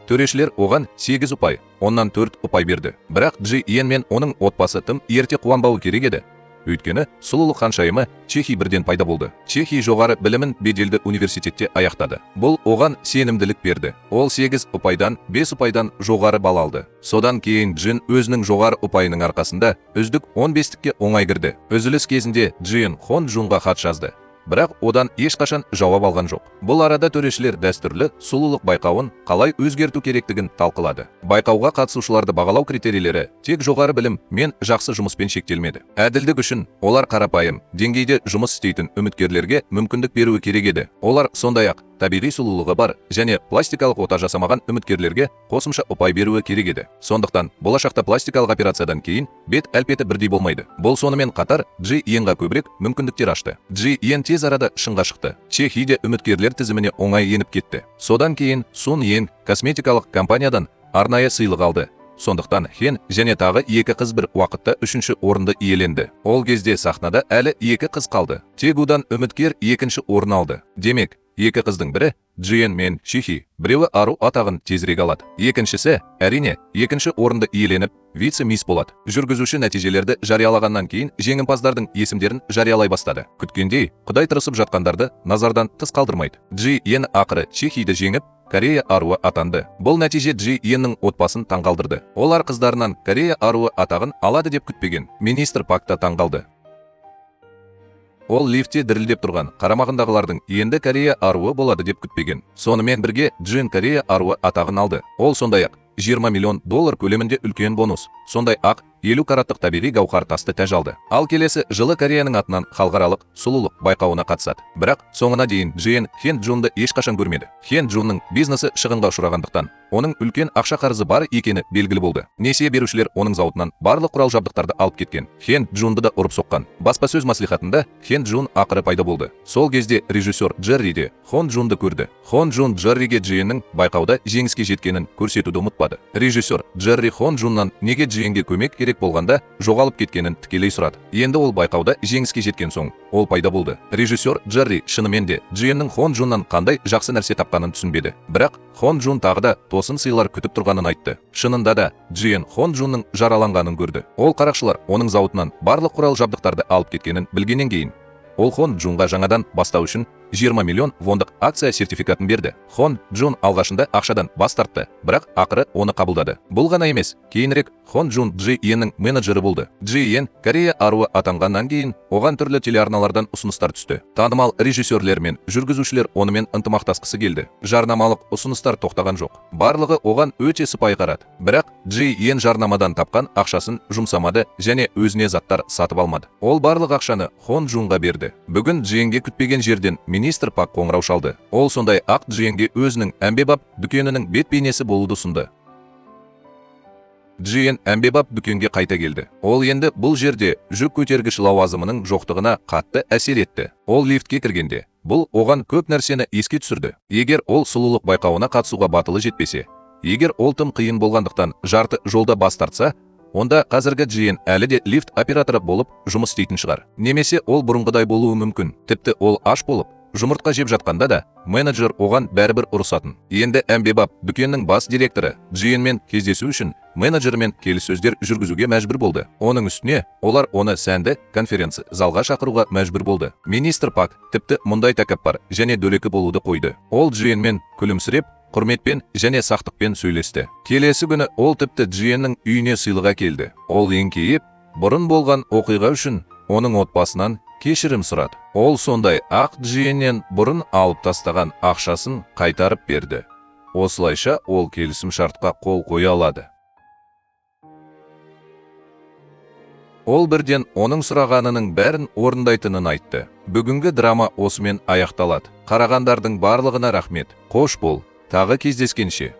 Төрешілер оған 8 ұпай, оннан 4 ұпай берді. Бірақ Джи Йен мен оның отбасы тым ерте қуанбауы керек еді. Өйткені сұлулық ханшайымы Чехи бірден пайда болды. Чехи жоғары білімін беделді университетте аяқтады. Бұл оған сенімділік берді. Ол 8 ұпайдан 5 ұпайдан жоғары бал алды. Содан кейін Джин өзінің жоғары ұпайының арқасында үздік 15-тікке оңай кірді. Үзіліс кезінде Джин Хон Джунға хат жазды. Бірақ одан ешқашан жауап алған жоқ. Бұл арада төрешілер дәстүрлі сұлулық байқауын қалай өзгерту керектігін талқылады. Байқауға қатысушыларды бағалау критерийлері тек жоғары білім мен жақсы жұмыспен шектелмеді. Әділдік үшін олар қарапайым деңгейде жұмыс істейтін үміткерлерге мүмкіндік беруі керек еді. Олар сондай-ақ табиғи сұлулығы бар және пластикалық ота жасамаған үміткерлерге қосымша ұпай беруі керек еді. Сондықтан болашақта пластикалық операциядан кейін бет әлпеті бірдей болмайды. Бұл сонымен қатар Джи Йенға көбірек мүмкіндіктер ашты. Джи Йен тез арада шыңға шықты. Чехи де үміткерлер тізіміне оңай еніп кетті. Содан кейін Сун Йен косметикалық компаниядан арнайы сыйлық алды. Сондықтан Хен және тағы екі қыз бір уақытта үшінші орынды иеленді. Ол кезде сахнада әлі екі қыз қалды. Тегудан үміткер екінші орын алды. Демек, екі қыздың бірі Джиен мен Чихи, біреуі ару атағын тезірек алады. Екіншісі, әрине, екінші орынды иеленіп, вице-мисс болады. Жүргізуші нәтижелерді жариялағаннан кейін жеңімпаздардың есімдерін жариялай бастады. Күткендей, Құдай тырысып жатқандарды назардан тыс қалдырмайды. Джи Йен ақыры Чехиді жеңіп, Корея аруы атанды. Бұл нәтиже Джи Йеннің отбасын таңғалдырды. Олар қыздарынан Корея аруы атағын алады деп күтпеген. Министр Пак та таңғалды. Ол лифтте дірілдеп тұрған қарамағындағылардың енді Корея аруы болады деп күтпеген. Сонымен бірге Джин Корея аруы атағын алды. Ол сондай-ақ 20 миллион доллар көлемінде үлкен бонус, сондай-ақ 50 караттық табиғи гауһар тасты тәж алды. Ал келесі жылы Кореяның атынан халықаралық сұлулық байқауына қатысады. Бірақ соңына дейін Джиен Хен Джунды ешқашан көрмеді. Хен Джунның бизнесі шығынға ұшырағандықтан, Оның үлкен ақша қарызы бар екені белгілі болды. Несие берушілер оның зауытынан барлық құрал жабдықтарды алып кеткен. Хен Джунды да ұрып соққан. Баспасөз мәслихатында Хен Джун ақыры пайда болды. Сол кезде режиссер Джерри де Хон Джунды көрді. Хон Джун Джерриге Джиеннің байқауда жеңіске жеткенін көрсетуді ұмытпады. Режиссер Джерри Хон Джуннан неге Джиенге көмек керек болғанда жоғалып кеткенін тікелей сұрады. Енді ол байқауда жеңіске жеткен соң ол пайда болды. Режиссер Джерри шынымен де Джиеннің Хон Джуннан қандай жақсы нәрсе тапқанын түсінбеді. Бірақ Хон Джун тағы да тосын сыйлар күтіп тұрғанын айтты. Шынында да Джиен Хон Джунның жараланғанын көрді. Ол қарақшылар оның зауытынан барлық құрал жабдықтарды алып кеткенін білгеннен кейін ол Хон Джунға жаңадан бастау үшін 20 миллион вондық акция сертификатын берді. Хон Джун алғашында ақшадан бас тартты, бірақ ақыры оны қабылдады. Бұл ғана емес, кейінірек Хон Джун Джи Йеннің менеджері болды. Джи Йен Корея аруы атанғаннан кейін оған түрлі телеарналардан ұсыныстар түсті. Танымал режиссерлер мен жүргізушілер онымен ынтымақтасқысы келді. Жарнамалық ұсыныстар тоқтаған жоқ. Барлығы оған өте сыпайы қарады. Бірақ Джи Йен жарнамадан тапқан ақшасын жұмсамады және өзіне заттар сатып алмады. Ол барлық ақшаны Хон Джунға берді. Бүгін Джиенге күтпеген жерден министр Пак қоңырау шалды. Ол сондай ақ Джиенге өзінің әмбебап дүкенінің бет бейнесі болуды ұсынды. Джиен әмбебап дүкенге қайта келді. Ол енді бұл жерде жүк көтергіш лауазымының жоқтығына қатты әсер етті. Ол лифтке кіргенде, бұл оған көп нәрсені еске түсірді. Егер ол сұлулық байқауына қатысуға батылы жетпесе, егер ол тым қиын болғандықтан жарты жолда бас тартса, онда қазіргі Джиен әлі де лифт операторы болып жұмыс істейтін шығар. Немесе ол бұрынғыдай болуы мүмкін. Тіпті ол аш болып, жұмыртқа жеп жатқанда да менеджер оған бәрібір ұрысатын. Енді әмбебап дүкеннің бас директоры Джиенмен кездесу үшін менеджермен келіссөздер жүргізуге мәжбүр болды. Оның үстіне олар оны сәнді конференция залға шақыруға мәжбүр болды. Министр Пак тіпті мұндай тәкаппар және дөрекі болуды қойды. Ол Джиенмен күлімсіреп, құрметпен және сақтықпен сөйлесті. Келесі күні ол тіпті Джиеннің үйіне сыйлық әкелді. Ол еңкейіп, бұрын болған оқиға үшін оның отбасынан кешірім сұрады. Ол сондай ақ Джиеннен бұрын алып тастаған ақшасын қайтарып берді. Осылайша ол келісім шартқа қол қоя алады. Ол бірден оның сұрағанының бәрін орындайтынын айтты. Бүгінгі драма осымен аяқталады. Қарағандардың барлығына рахмет. Қош бол. Тағы кездескенше.